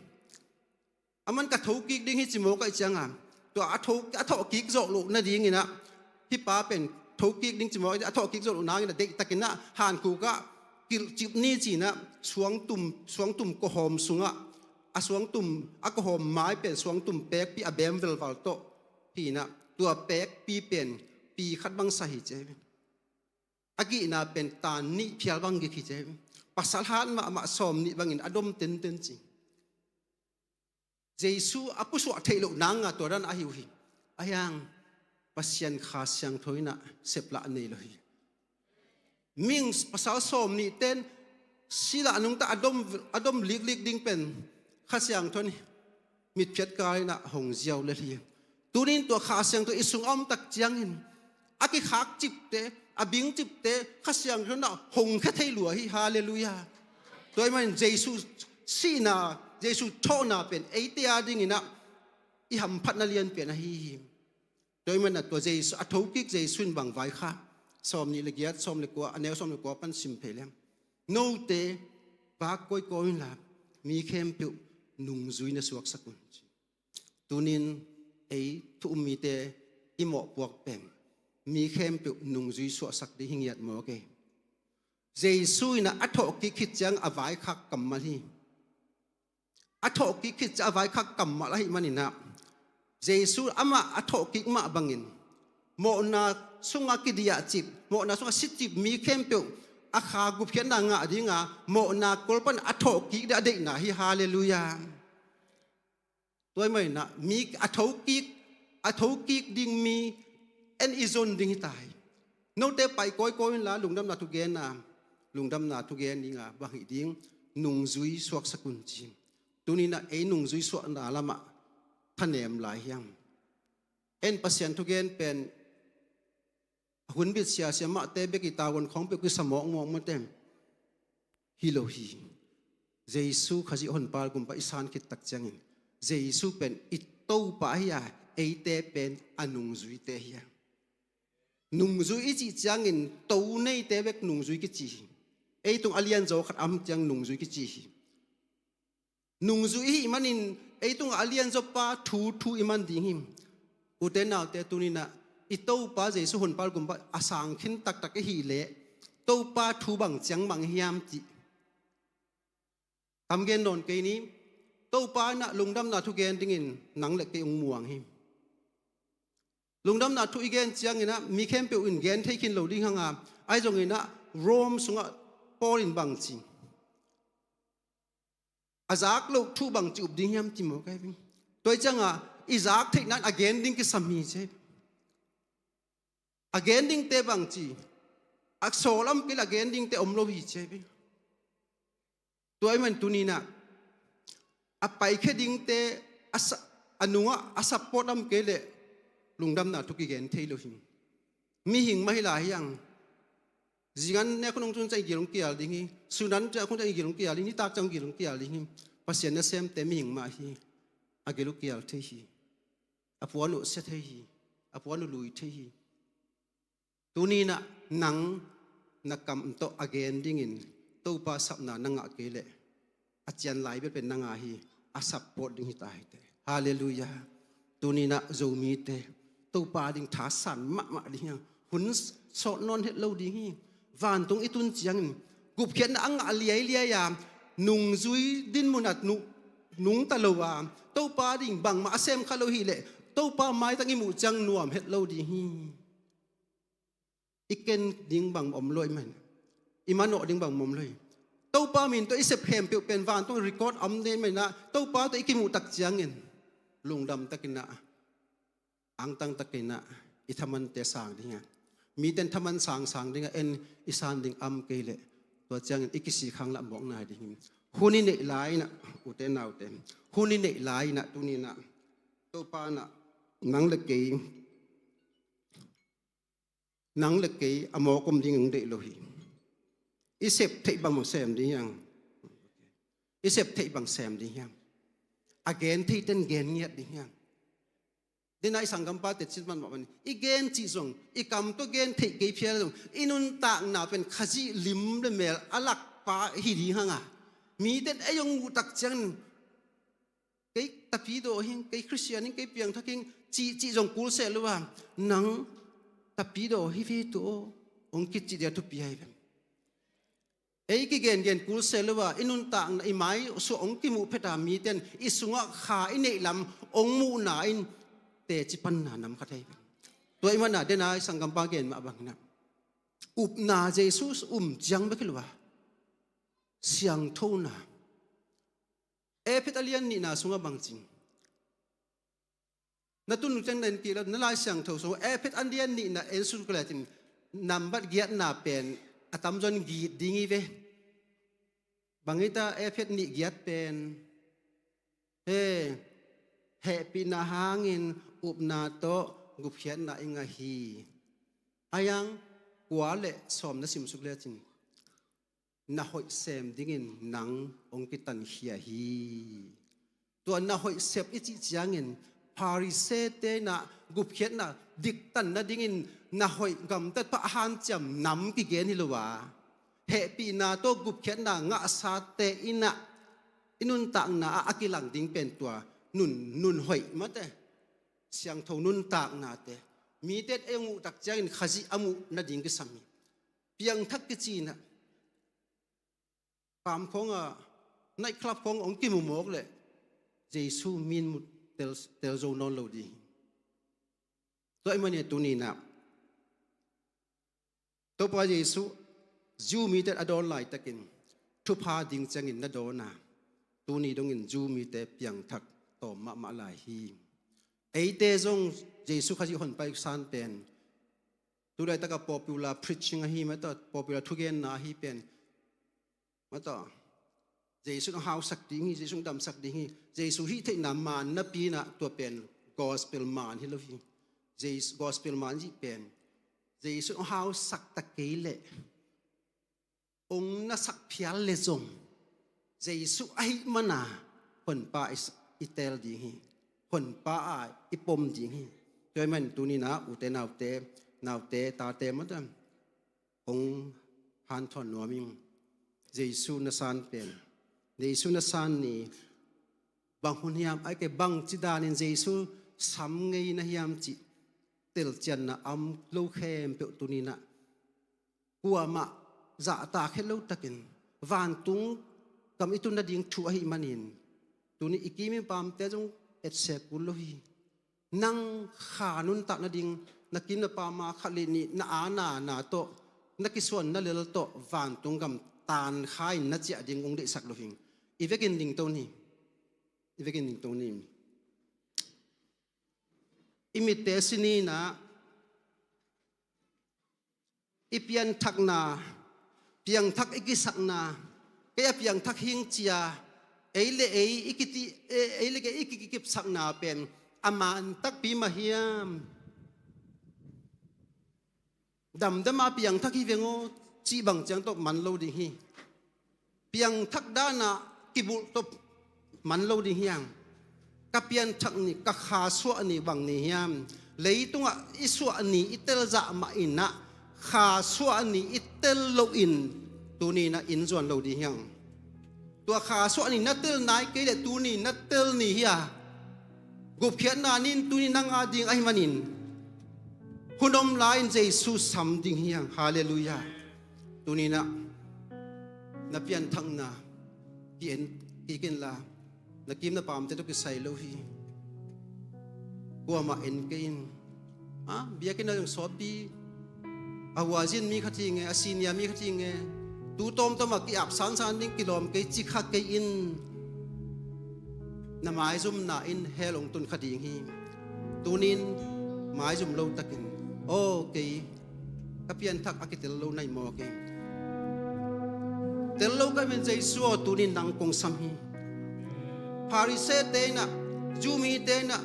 Aman ka thokik ding hi ci mawk ahih ciangin tua a tho, a thawhkik zawh loh nadingin ah hih pa pen thokik ding ci mawk ahih ciangin a thawhkik zawh loh nangin ah deihtakin ah hankhuk ah kilhcip ni ci-in ah suangtum, suangtum kuahawm sungah a suangtum, a kuahawm mai pen suangtum pekpi a beem velval tawh hi-in ah tua pekpi pen pi khat bang sa hi ci hi. A gikna pen tan nih phial bang gik hi ci hi. Pasal hat mahmah sawmnih bangin a dom tenten ci. Jesu a pusuah theih loh nang a tua dan ahi uh hi. Ahi hang Pasian Kha Siangtho in ah seplah nei lo hi. Mihing pasal sawmnihte in sila nungta a dom, a dom liklik ding pen Kha Siangtho in mitphiat kal in ah hong ziau lel hi. Tuni-in tua Kha Siangtho i sungah om tak ciangin a kikhakcipte, a bingcipte Kha Siangtho in ah hong khia thei lua hi. Halleluiah. Tua ahih manin Jesu sihna, Jesu thawhna pen eite a dingin ah i hamphatna lianpi-in ahi hi. Tua ahih manin ah tua Jesu, a thokik Jesu in bang vaikhak? Sawmnih le giat, sawm le kua, a neu sawm le kua pan sim phei leng, note vak kawikawi unla mi khempeuh nungzui na suaksak un. Tuni-in ei thu um mite i mawhpuak pen mi khempeuh nungzui suahsak ding hi ngiat mawk hi. Jesu in ah a thawhkik khit ciang a vaikhak kammal hi. A thawhkik khit ciang a vaikhak kammal ahih manin ah Jesu amah a thawhkik mah bangin mawhna sungah kidiahcip, mawhna sungah sicip mi khempeuh a kha gupkhiatna ngah ding a, mawhna kol pan a thawhkik ding a deihna hi. Halleluiah. Tua ahih manin ah mi a thokik, a thokik ding mi en i zon ding hi ta hi. Note pai kawikawi unla lungdamna thugen a, lungdamna thugen ding a bang hih ding? Nungzui suaksak un ci. Tuni-in ah ei nungzui suahna lamah thanem lai hiam? En Pasian thugen pen a hunbit siasia mahte bek i tavuan khawng peuh kisa mawkmawk mate hi lo hi. Jesu Khazih Honpa Gumpa i san khit tak ciangin Jesu pen i Topa hi a, eite pen a nungzuite hi a. Nungzui i cih ciangin to neite bek nungzui kici hi. Ei tung a lianzaw khat a om ciang nungzui kici hi. Nungzui i hih manin ei tungah a lianzaw pa thu thu i man ding hi. Ute naute, tuni-in ah i Topa Jesu Honpa Gumpa a sang khin taktak i hih leh Topa thu bang ciang mang hiam cih tam gen nawn kei ni. Topa in ah lungdamna thu gen dingin nang le kei hong muang hi. Lungdamna thu i gen ciangin ah mi khempeuh in gen thei khin lo ding hang a, ahi zongin ah Rome sungah Paul in bang ci, a zak loh thu bang ci up ding hiam ci maw ka hi. Tua hi ciangin i zak theihna in a gen ding kisam hi ci. A gen dingte bang ci, a sawl om kei leh a gen dingte om lo hi ci. Tua ahih man tuni-in ah a paikhia dingte a sa-, a nungah a support om kei leh lungdamna thu kigen thei lo hi. Mihing mah hi lai hi hang. Zingan nek hun hong tun ciang i gil hong kial ding hi. Sun an ciang hun ciang i gil hong kial ding hi. Nitak ciang gil hong kial ding hi. Pasian nasemte mihing mah hi. A gil uh kial thei hi. A puan uh sia thei hi. A puan uh lui thei hi. Tuni-in ah nang na kam tawh a gen dingin Topa sapna na ngah kei leh a cian lai bel pen na ngah hi. A support ding hi ta hi teh. Halleluiah. Tuni-in ah Zomite Topa ding thasan mahmah ding hi hang. Hun sawt nawn het lo ding hi. Vantung i tun ciangin gupkhiatna a ngah liailiai a nungzui dinmun ah nu-, nungta lo a Topa ding bangmah a sem kha lo hi leh Topa maitang i muh ciang nuam het lo ding hi. I ken ding bang om lo ahih man, i manawh ding bang om lo hi. Topa min tawh i sep khempeuh pen vantung record om ding ahih man ah Topa tawh i kimuh tak ciangin lungdam takin ah, angtang takin ah i thamante sang ding a, mite in thaman sangsang ding a, en i san ding om kei leh tua ciangin i kisik hang lah mawk nai ding hi. Hun i neih lai-in ah, ute naute, hun i neih lai-in ah tuni-in ah Topa in ah nang le kei nang le kei a mawk om ding hong deih lo hi. I sep theih bang sem ding hi hang. I sep theih bang sem ding hi hang. A gen theite in gen ngiat ding hi hang. Dena i sanggampate cih mahmah bangin i gen cih zong, i kam tawh gen theih kei phial zong, i nuntakna pen Khazih lim le mel a lakpa hi ding hang a, mite in ei hong muh tak ciangin kei tapidaw hi ing, kei Khristian hi ing, kei piangthak hi ing cihcih zong kul seh lo a, nang tapidaw hi ve tawh aw, hong kicih ding a thupi ahi ve. Ei kigengen kul seh lo a, i nuntakna, i maisuah hong kimuh phet a, mite in i sungah kha i neih lam hong muhna in teci panna nam khat ahi ve. Tua ahih man a, dena i sanggampa gen mah bangin ah, upna Jesu um ciang bek hi lo a, siangthona. Efesa a lian nihna sungah bang ci? Na tun uh ciang na en kik leh, na Lai Siangtho sungah Efesa a lian nihna en suk leh cin, nambat giatna pen a tamzaw in git ding hi ve. Bang hi ta Efesa nih giat pen? He, hehpihna hangin upna tawh gupkhiatna i ngah hi. A yang kua le sawm na sim suk leh cin, na hoih sem dingin nang hong kitankhia hi. Tua na hoih sep i cih ciangin Pharisee-te in ah gupkhiatna diktan nadingin na hoih gamtat pah a hanciam nam kigen hi lo a, hehpihna tawh gupkhiatna ngahsate in ah i nuntakna ah a kilang ding pen tua nun, nun hoih mate, siangtho nuntaknate, mite in ei hong muh tak ciangin Khazih a muh nading kisam hi. Piangthak kici in ah, pam khawng ah, night club khawng ah hong kimu mawk leh Jesu mi in mu tel, tel zo nawn lo ding hi. Tua ahih manin tuni-in ah Topa Jesu Jew mite a dawn laitakin thupha ding ciangin na dawn a, tuni dongin Jew mite piangthak tawm mahmah lai hi. Eite zong Jesu Khazih honpa i san pen, tu laitak a popular preaching ahi mah tawh, popular thugenna ahi pen mah tawh, Jesu in hong hausak ding hi, Jesu in damsak ding hi, Jesu hih theihna maan napi in ah tua pen gospel maan hi lo hi. Jesu, gospel maan cih pen Jesu in hong hausak ta kei leh hong nasak phial leh zong Jesu ahih man a honpa i, i teel ding hi. Honpa a i pom ding hi. Tua ahih man tuni-in ah ute naute, naute tate mah tawh hong hanthawn nuam ing. Jesu na san pen, Jesu na san ni bang hun hiam, ahih kei leh bangci danin Jesu sam ngei na hiam cih telcianna om lo khempeuh tuni-in ah kuamah zahtak het lo takin vantung gam i tun nading thu ahih manin tuni i kim i pamte zong etsek kul lo hi. Nang kha nuntak nading na kim na pama khat le nih na ana na tawh na kisuan na lel tawh vantung gam tankha in na ciah ding ong deihsak lo hing. I vekin dingto ni. I vekin dingto ni. I mitte sininah i pianthakna, piangthak i kisakna, kei a piangthak hing cia ei le ei i kiti, ei le kei i kikipsakna pen a man takpi mah hiam? Damdama piangthak hi veng aw cih bang ciang tawh man lo ding hi. Piangthak danah kibulh tawh man lo ding hiam? Ka pianthak ni, ka kha suah ni bang ni hiam? Leitungah i suah ni i telzah mah innah kha suah ni i tel loin tuninah inn zuan lo ding hiam? Tua kha suah ni na tel nai kei le tuni na tel ni hi a, gupkhiatna nin tuni nang a ding ahi manin hun om lai-in Jesu sam ding hiang. Halleluiah. Tuninah na pianthakna ki-en kik inla na kim na pamte tawh kisai lo hi. Kuamah en kei in. A biakinn a zong sawtpi a huazin mi khat hi nge, a senior mi khat hi nge, tu tawmtawmah ki-ap sansan ding kilawm kei ci kha kei in. Na maizumna in hell hong tun kha ding hi. Tunin maizum lo takin aw kei ka pianthak a kitel lo nai maw kei? Tel lo ka min Jesu aw tunin nang kong sam hi. Pharisee te inah, Jew mite inah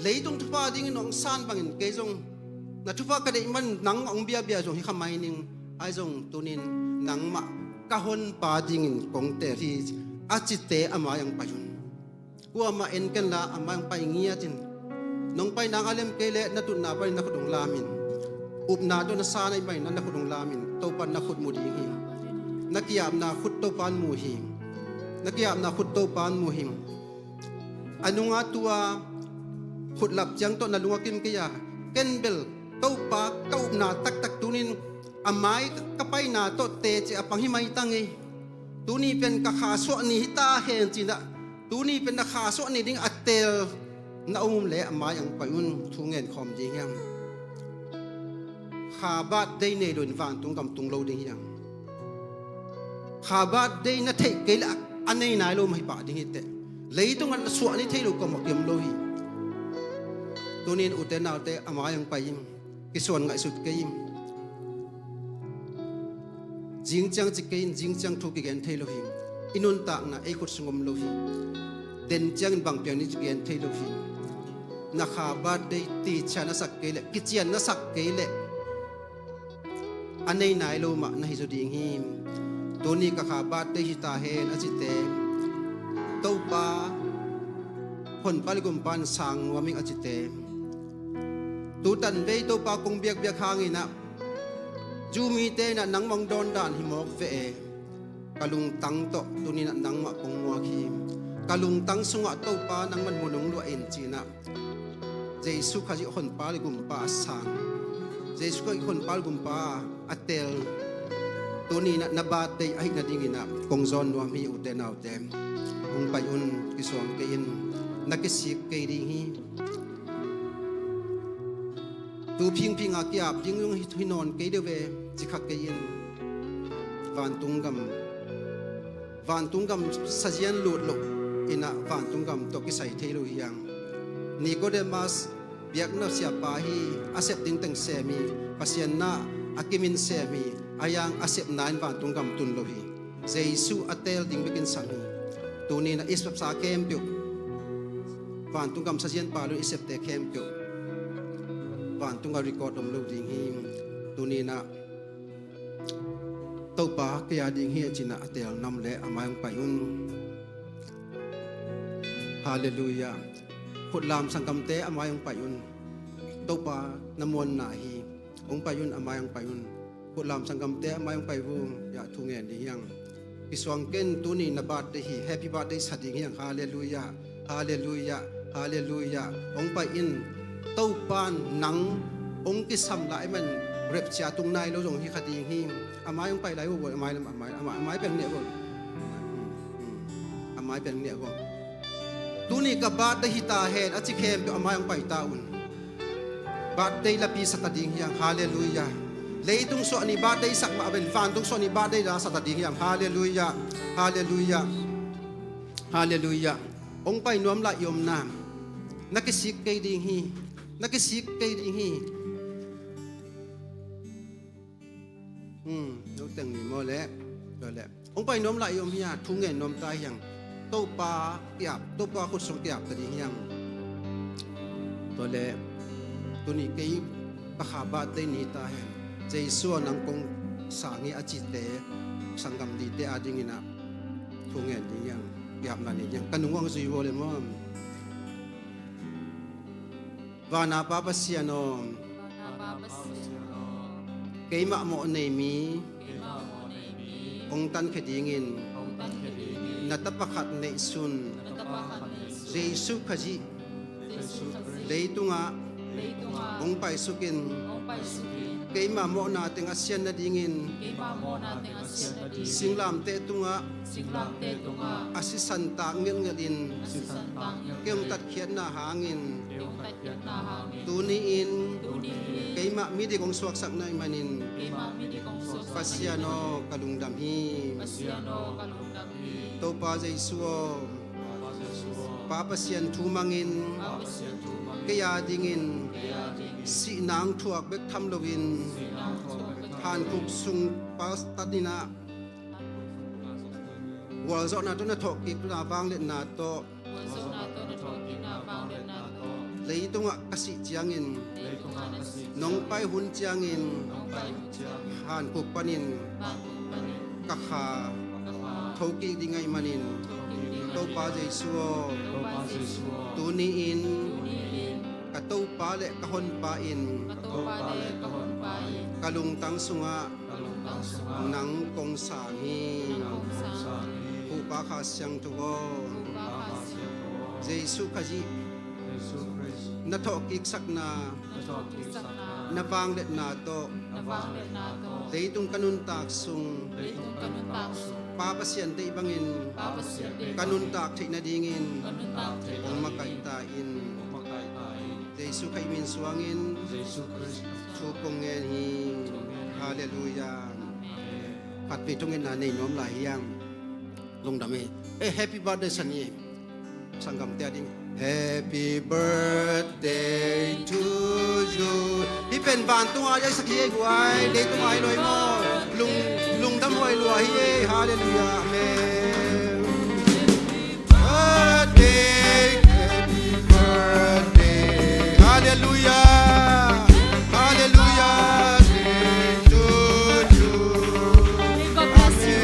leitung thupha dingin hong san bangin kei zong na thupha ka deih man nangmah hong biabia zong hi kha mai ning. Ai zong tunin nangmah ka honpa dingin kong tel hi a cite a mai ang pai un. Kuamah en kenla a mai ang pai ngiatin. Nong pai nang a lem kei leh na tutna panin na khut hong lamin. Upna tawh na sa na i panin na khut hong lamin Topan na khut mu ding hi. Na kiapna khut Topan mu hi. Na kiapna khut Topan mu hi. A nunga tua khutlap ciang tawh na lunga kim kei a ken bel Topa ka upna taktak tunin a mai ka paina tawh teci a pang hi mai tang ei. Tuni pen ka kha suah ni hi ta hen cinah tuni pen na kha suah ni ding a tel na um le a mai ang pai un thu ngen khawm ding hiam? Kha bat dei nei loin vantung gam tung lo ding hiam? Kha bat dei na theih kei le a nei nai lo mah hi pah ding hi teh. Leitungah na suah ni thei lo kawm a kiam lo hi. Tunin ute naute a mai ang pai in. Kisuan ngaihsut kei in. Zing ciang ci kei in, zing ciang thu kigen thei lo hi. I nuntakna ei khut sung om lo hi. Den ciangin bang piang ni ci gen thei lo hi. Na kha bat dei ti cian na sak kei le, kician na sak kei le a nei nai lo mah na hi zaw ding hi. Tuni ka kha bat dei hi ta hen a cite Topa honpa le gumpa in sang nuam ing a cite. Tu tanvei Topa kong biakbiak hanginah Jew mite inah nangmah hong dawn dan hi mawk ve e. Ka lungtang tawh tuninah nangmah kong muak hi. Ka lungtang sungah Topa nangmah mun hong luah in cinah Jesu Khazih honpa le gumpa a sang, Jesu Khazih honpa le gumpa a tel tuninah na bat dei ahih nadinginah kong zawn nuam hi ute naute. Hong pai un, kisuang kei in, na kisik kei ding hi. Tu phingphinga ki-ap ding zong hi nawn kei deuh ve ci kha kei in. Vantung gam, vantung gam sazian lut loh inah vantung gam tawh kisai thei lo hiang. Nikodemas biakna siapa hi. A sep ding teng sem hi. Pasian na a kimin sem hi. A yang a sepna in vantung gam tun lo hi. Jesu a teel ding bekin sam hi. Tuninah i sepsa khempeuh, vantung gam sazian pa lo i septe khempeuh vantung a record om lo ding hi. Tuninah Topa kei a ding hi a cinah a teel nam le a mai hong pai un. Halleluiah. Khutlam sanggamte a mai hong pai un. Topa na muanna hi. Hong pai un, a mai hong pai un. Khutlam sanggamte a mai hong pai vung. Yah thu ngen ding hiang. Kisuang ken tuni na birthday hi. Happy birthday sa ding hiang. Halleluiah. Halleluiah. Halleluiah. Hong pai in. Topan nang hong kisam lai man Rapture tung nai lo zong hi kha ding hi. A mai hong pai lai uh, a mai lam, a mai, a mai, a mai peng neh uh. A mai peng neh uh. Tuni ka birthday hi ta hen a ci khempeuh a mai hong pai ta un. Birthday lapi sa ta ding hiam? Halleluiah. Leitung suah ni birthday sak mah bangin vantung suah ni birthday la sa ta ding hiam? Halleluiah. Halleluiah. Halleluiah. Hong pai nuam lai i om na. Na kisik kei ding hi. Na kisik kei ding hi. Hmm, no teng ni maw le. Tua le. Hong pai nuam lai i om hi a, thu ngen nuam ta hiang. Topa ki-ap, Topa khut sung ki-ap ta ding hiang. Tua le, tuni kei Pakha birthday ni ta hen. Jesu aw nang kong sang hi a cite, sanggam dite a dingin a, thu ngen ding hiang. Ki-apna ni hiang. Ka nung hong zui vo le maw. Vana Pa Pasian aw, keimah mawh nei mi hong tankhia dingin na tapa khat neihsun. Jesu Khazih leitungah hong paisukin keimah mawhna teng a sian nadingin singlamteh tungah a sisan tak ngelhngelhin kei hong tatkhiatna hangin tuni-in keimah midik hong suaksak na hih manin Pasian aw ka lungdam hi. Topa Jesu aw, Pa Pasian thu mangin kei a dingin sihna hong thuak bek tham loin hankhuk sung pastaninah gualzawhna tawh na thawhkikna vangliatna tawh leitungah ka sih ciangin nong pai hun ciangin hankhuk panin ka kha thokik ding ahih manin Topa Jesu aw, tuni-in ka Topa le ka Honpa in ka lungtang sungah nang kong sang hi. Huhpa Kha Siangtho aw, Jesu Khazih na thawhkiksakna na vangliatna tawh leitung ka nuntak sung Pa Pasian deih bangin ka nuntak theih nadingin hong makaih ta in. Jesu Khazih min suangin thu kong ngen hi. Halleluiah. Khatvei thungetna nei nuam lai hiang. Lungdam hi. Eh, happy birthday sa ni. Sanggamte a ding. Happy birthday to you. Hih pen vantung a daisak hi ei guai. Leitung a hi lo ei maw. Lung, lungdam huai lua hi ei. Halleluiah. Amen. Birthday, happy birthday. Halleluiah. Halleluiah. Day to you. May God bless you.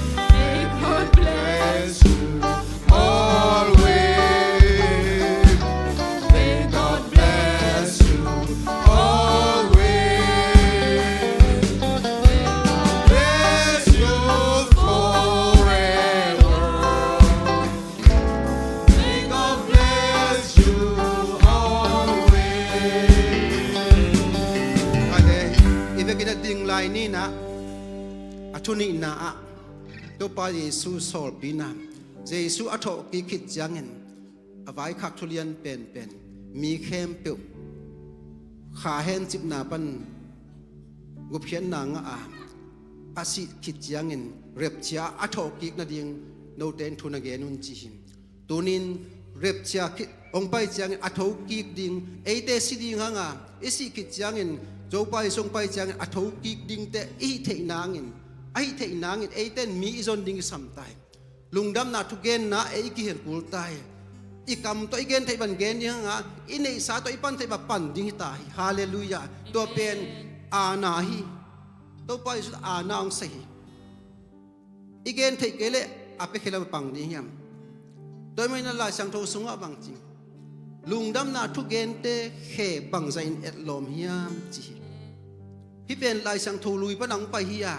Amen. May God bless you always. May God bless you always. May God bless you forever. May God bless you always. Ate, i vekin a ding lai ni-in ah, a thu nihna ah, Topa Jesu sawlpina. Jesu a thawhkik khit ciangin a vaikhak thu lian penpen mi khempeuh kha hencipna pan gupkhiatna ngah a, a sih khit ciangin rapture a thawhkik nading note in thu na gen un ci hi. Tunin rapture khit hong pai ciangin a thokik ding, eite si ding hanga i sih khit ciangin Topa Jesu hong pai ciangin a thokik dingte i hih theih nangin, a hih theih nangin eite in mi i zon ding i sam ta hi. Lungdamna thugenna ei i kihel kul ta hi. I kam tawh i gen theih bang gen ding hanga, i neihsa tawh i pan theih bang pan ding hi ta hi. Halleluiah. Tua pen aana hi. Topa Jesu aana hong sa hi. I gen theih kei leh a pia khel a pang ding hiam? Tua ahih manin Lai Siangtho sungah bang ci, lungdamna thugente khe bangzah in etlawm hiam ci hi. Hih pen Lai Siangtho lui pan a hong pai hi a,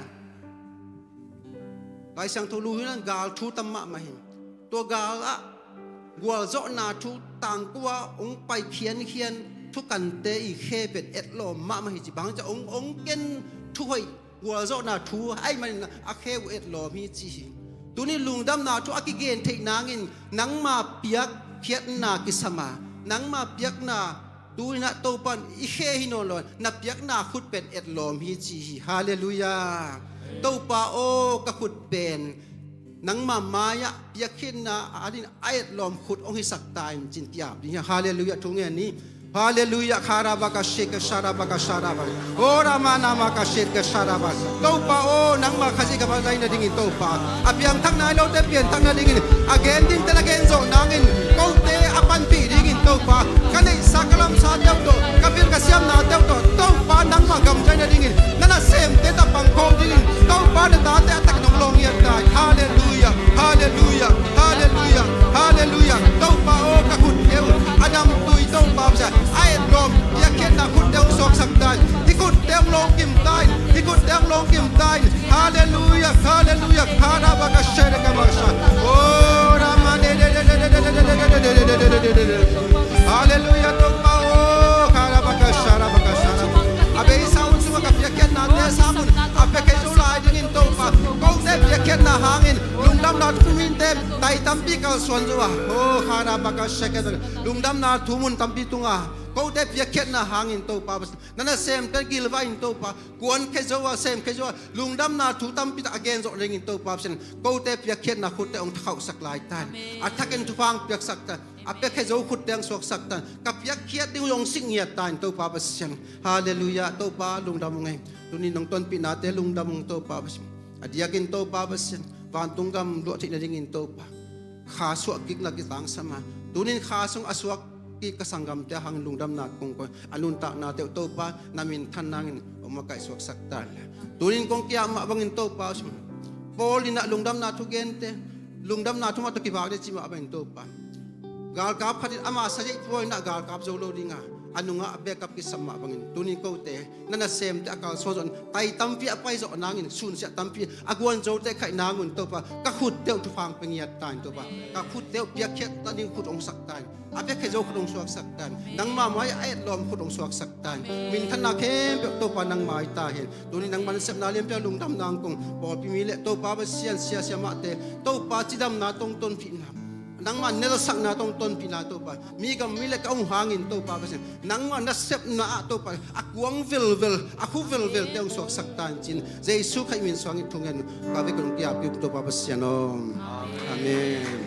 Lai Siangtho lui in gal thu tam mahmah hi. Tua gal ah gualzawhna thu tangko a hong pai khiankhian thukante i khe pen etlawm mahmah hi ci. Bang hang hiam cih leh ong, ong ken thuhoih gualzawhna thu ahih manin a khe uh etlawm hi ci hi. Tuni lungdamna thu a kigen theih nangin nangma piakkhiatna kisam a, nangma piakna tu-in ah Topa in i khe hi nawn lo, na piakna khut pen etlawm hi ci hi. Halleluiah. Topa aw, ka khut pen nangma mai-ah piakkhiatna a dingin a etlawm khut hong hisak ta in ci-in ki-ap ding hi. Halleluiah. Thu ngen ni. Halleluiah. Kharabaka shika sharabaka sharaba. Ora mana maka shika sharaba. Topa aw, nangma Khazih ka bang zaina dingin Topa, a piangthak nai lote pianthak nadingin, a gen dingte na gen zawh nangin, kote a panpih dingin Topa, ka neihsa ka lamsa teuh tawh, ka pil ka siamna teuh tawh Topa nangma gam zaina dingin, na nasemte tawh pangkhawm dingin Topa na tate a tak nong lawng ngiat ta in. Halleluiah. Halleluiah. Halleluiah. Halleluiah. Topa aw, ka khutte uh a namtui Topa Pasian, a etlawm piakkhiatna khutte hong suaksak ta in. Hih khutte hong lawng kim ta in. Hih khutte hong lawng kim ta in. Halleluiah. Halleluiah. Kharabaka shika sharabaka sha. Ora mana. Halleluiah. Topa aw, kharabaka sharabaka sharaba. A beisa hun sungah ka piakkhiatnate a sam un, a piakhia zo lai dingin Topa, kote piakkhiatna hangin lungdamna thu mite tai tampi kalsuan zo a. Oh, kharabaka shika. Lungdamna thu mun tampi tungah kote piakkhiatna hangin Topa Pasian, na nasemte gilvah in Topa, kuankhia zo a, semkhia zo a, lungdamna thu tampi tak a gen zawh dingin Topa Pasian, kote piakkhiatna khutte hong thakhauhsak lai ta in. Amen. A thakin thupha hong piaksak ta in. A piakhia zo khutte hong suaksak ta in. Ka piakkhiat ding uh hong sik ngiat ta in Topa Pasian. Halleluiah. Topa lungdam ung ei. Tuni nong tonpihnate lungdam ung Topa Pasian. A diakin Topa Pasian, vantung gam luah theih nadingin Topa, kha suah kikna kitangsam a, tunin kha sung a suak kik ka sanggamte hangin lungdamna kong ko a, nuntaknate uh Topa na minthan nangin hong makaih suaksak ta in. Tunin kong ki-ap mah bangin Topa Pasian, Paul in ah lungdamna thu gente, lungdamna thu mah tawh kibakte ci mah bangin Topa, galkap khat in ama sazeih puain ah galkap zo lo ding a, a nungah backup kisam mah bangin tunin kote na nasemte a kalsuan zawh in, tai tampi a pai zawh nangin, sunsiah tampi a guan zote khaih nangun Topa, ka khutte uh thupha hong pia ngiat ta in Topa, ka khutte uh piakkhiat nading khut hong sak ta in. A piakhia zo khut hong suaksak ta in. Nangma mai-ah a etlawm khut hong suaksak ta in. Minthanna khempeuh Topa nangma hi ta hen. Tunin nangma nasepna lianpi a lungdamna hong kong, pawlpi mi le Topa Pasian, sia siamahte Topa cidamna tawh hong tonpihna, nangma nelsakna tawh hong tonpihna Topa, mi gam mi le ka hong hangin Topa Pasian, nangma nasepna ah Topa a kuang velvel, a khu velvelte hong suaksak ta in ci-in Jesu Khrih min suangin thu ngen ka vekpi-in hong ki-ap hi Topa Pasian aw. Amen.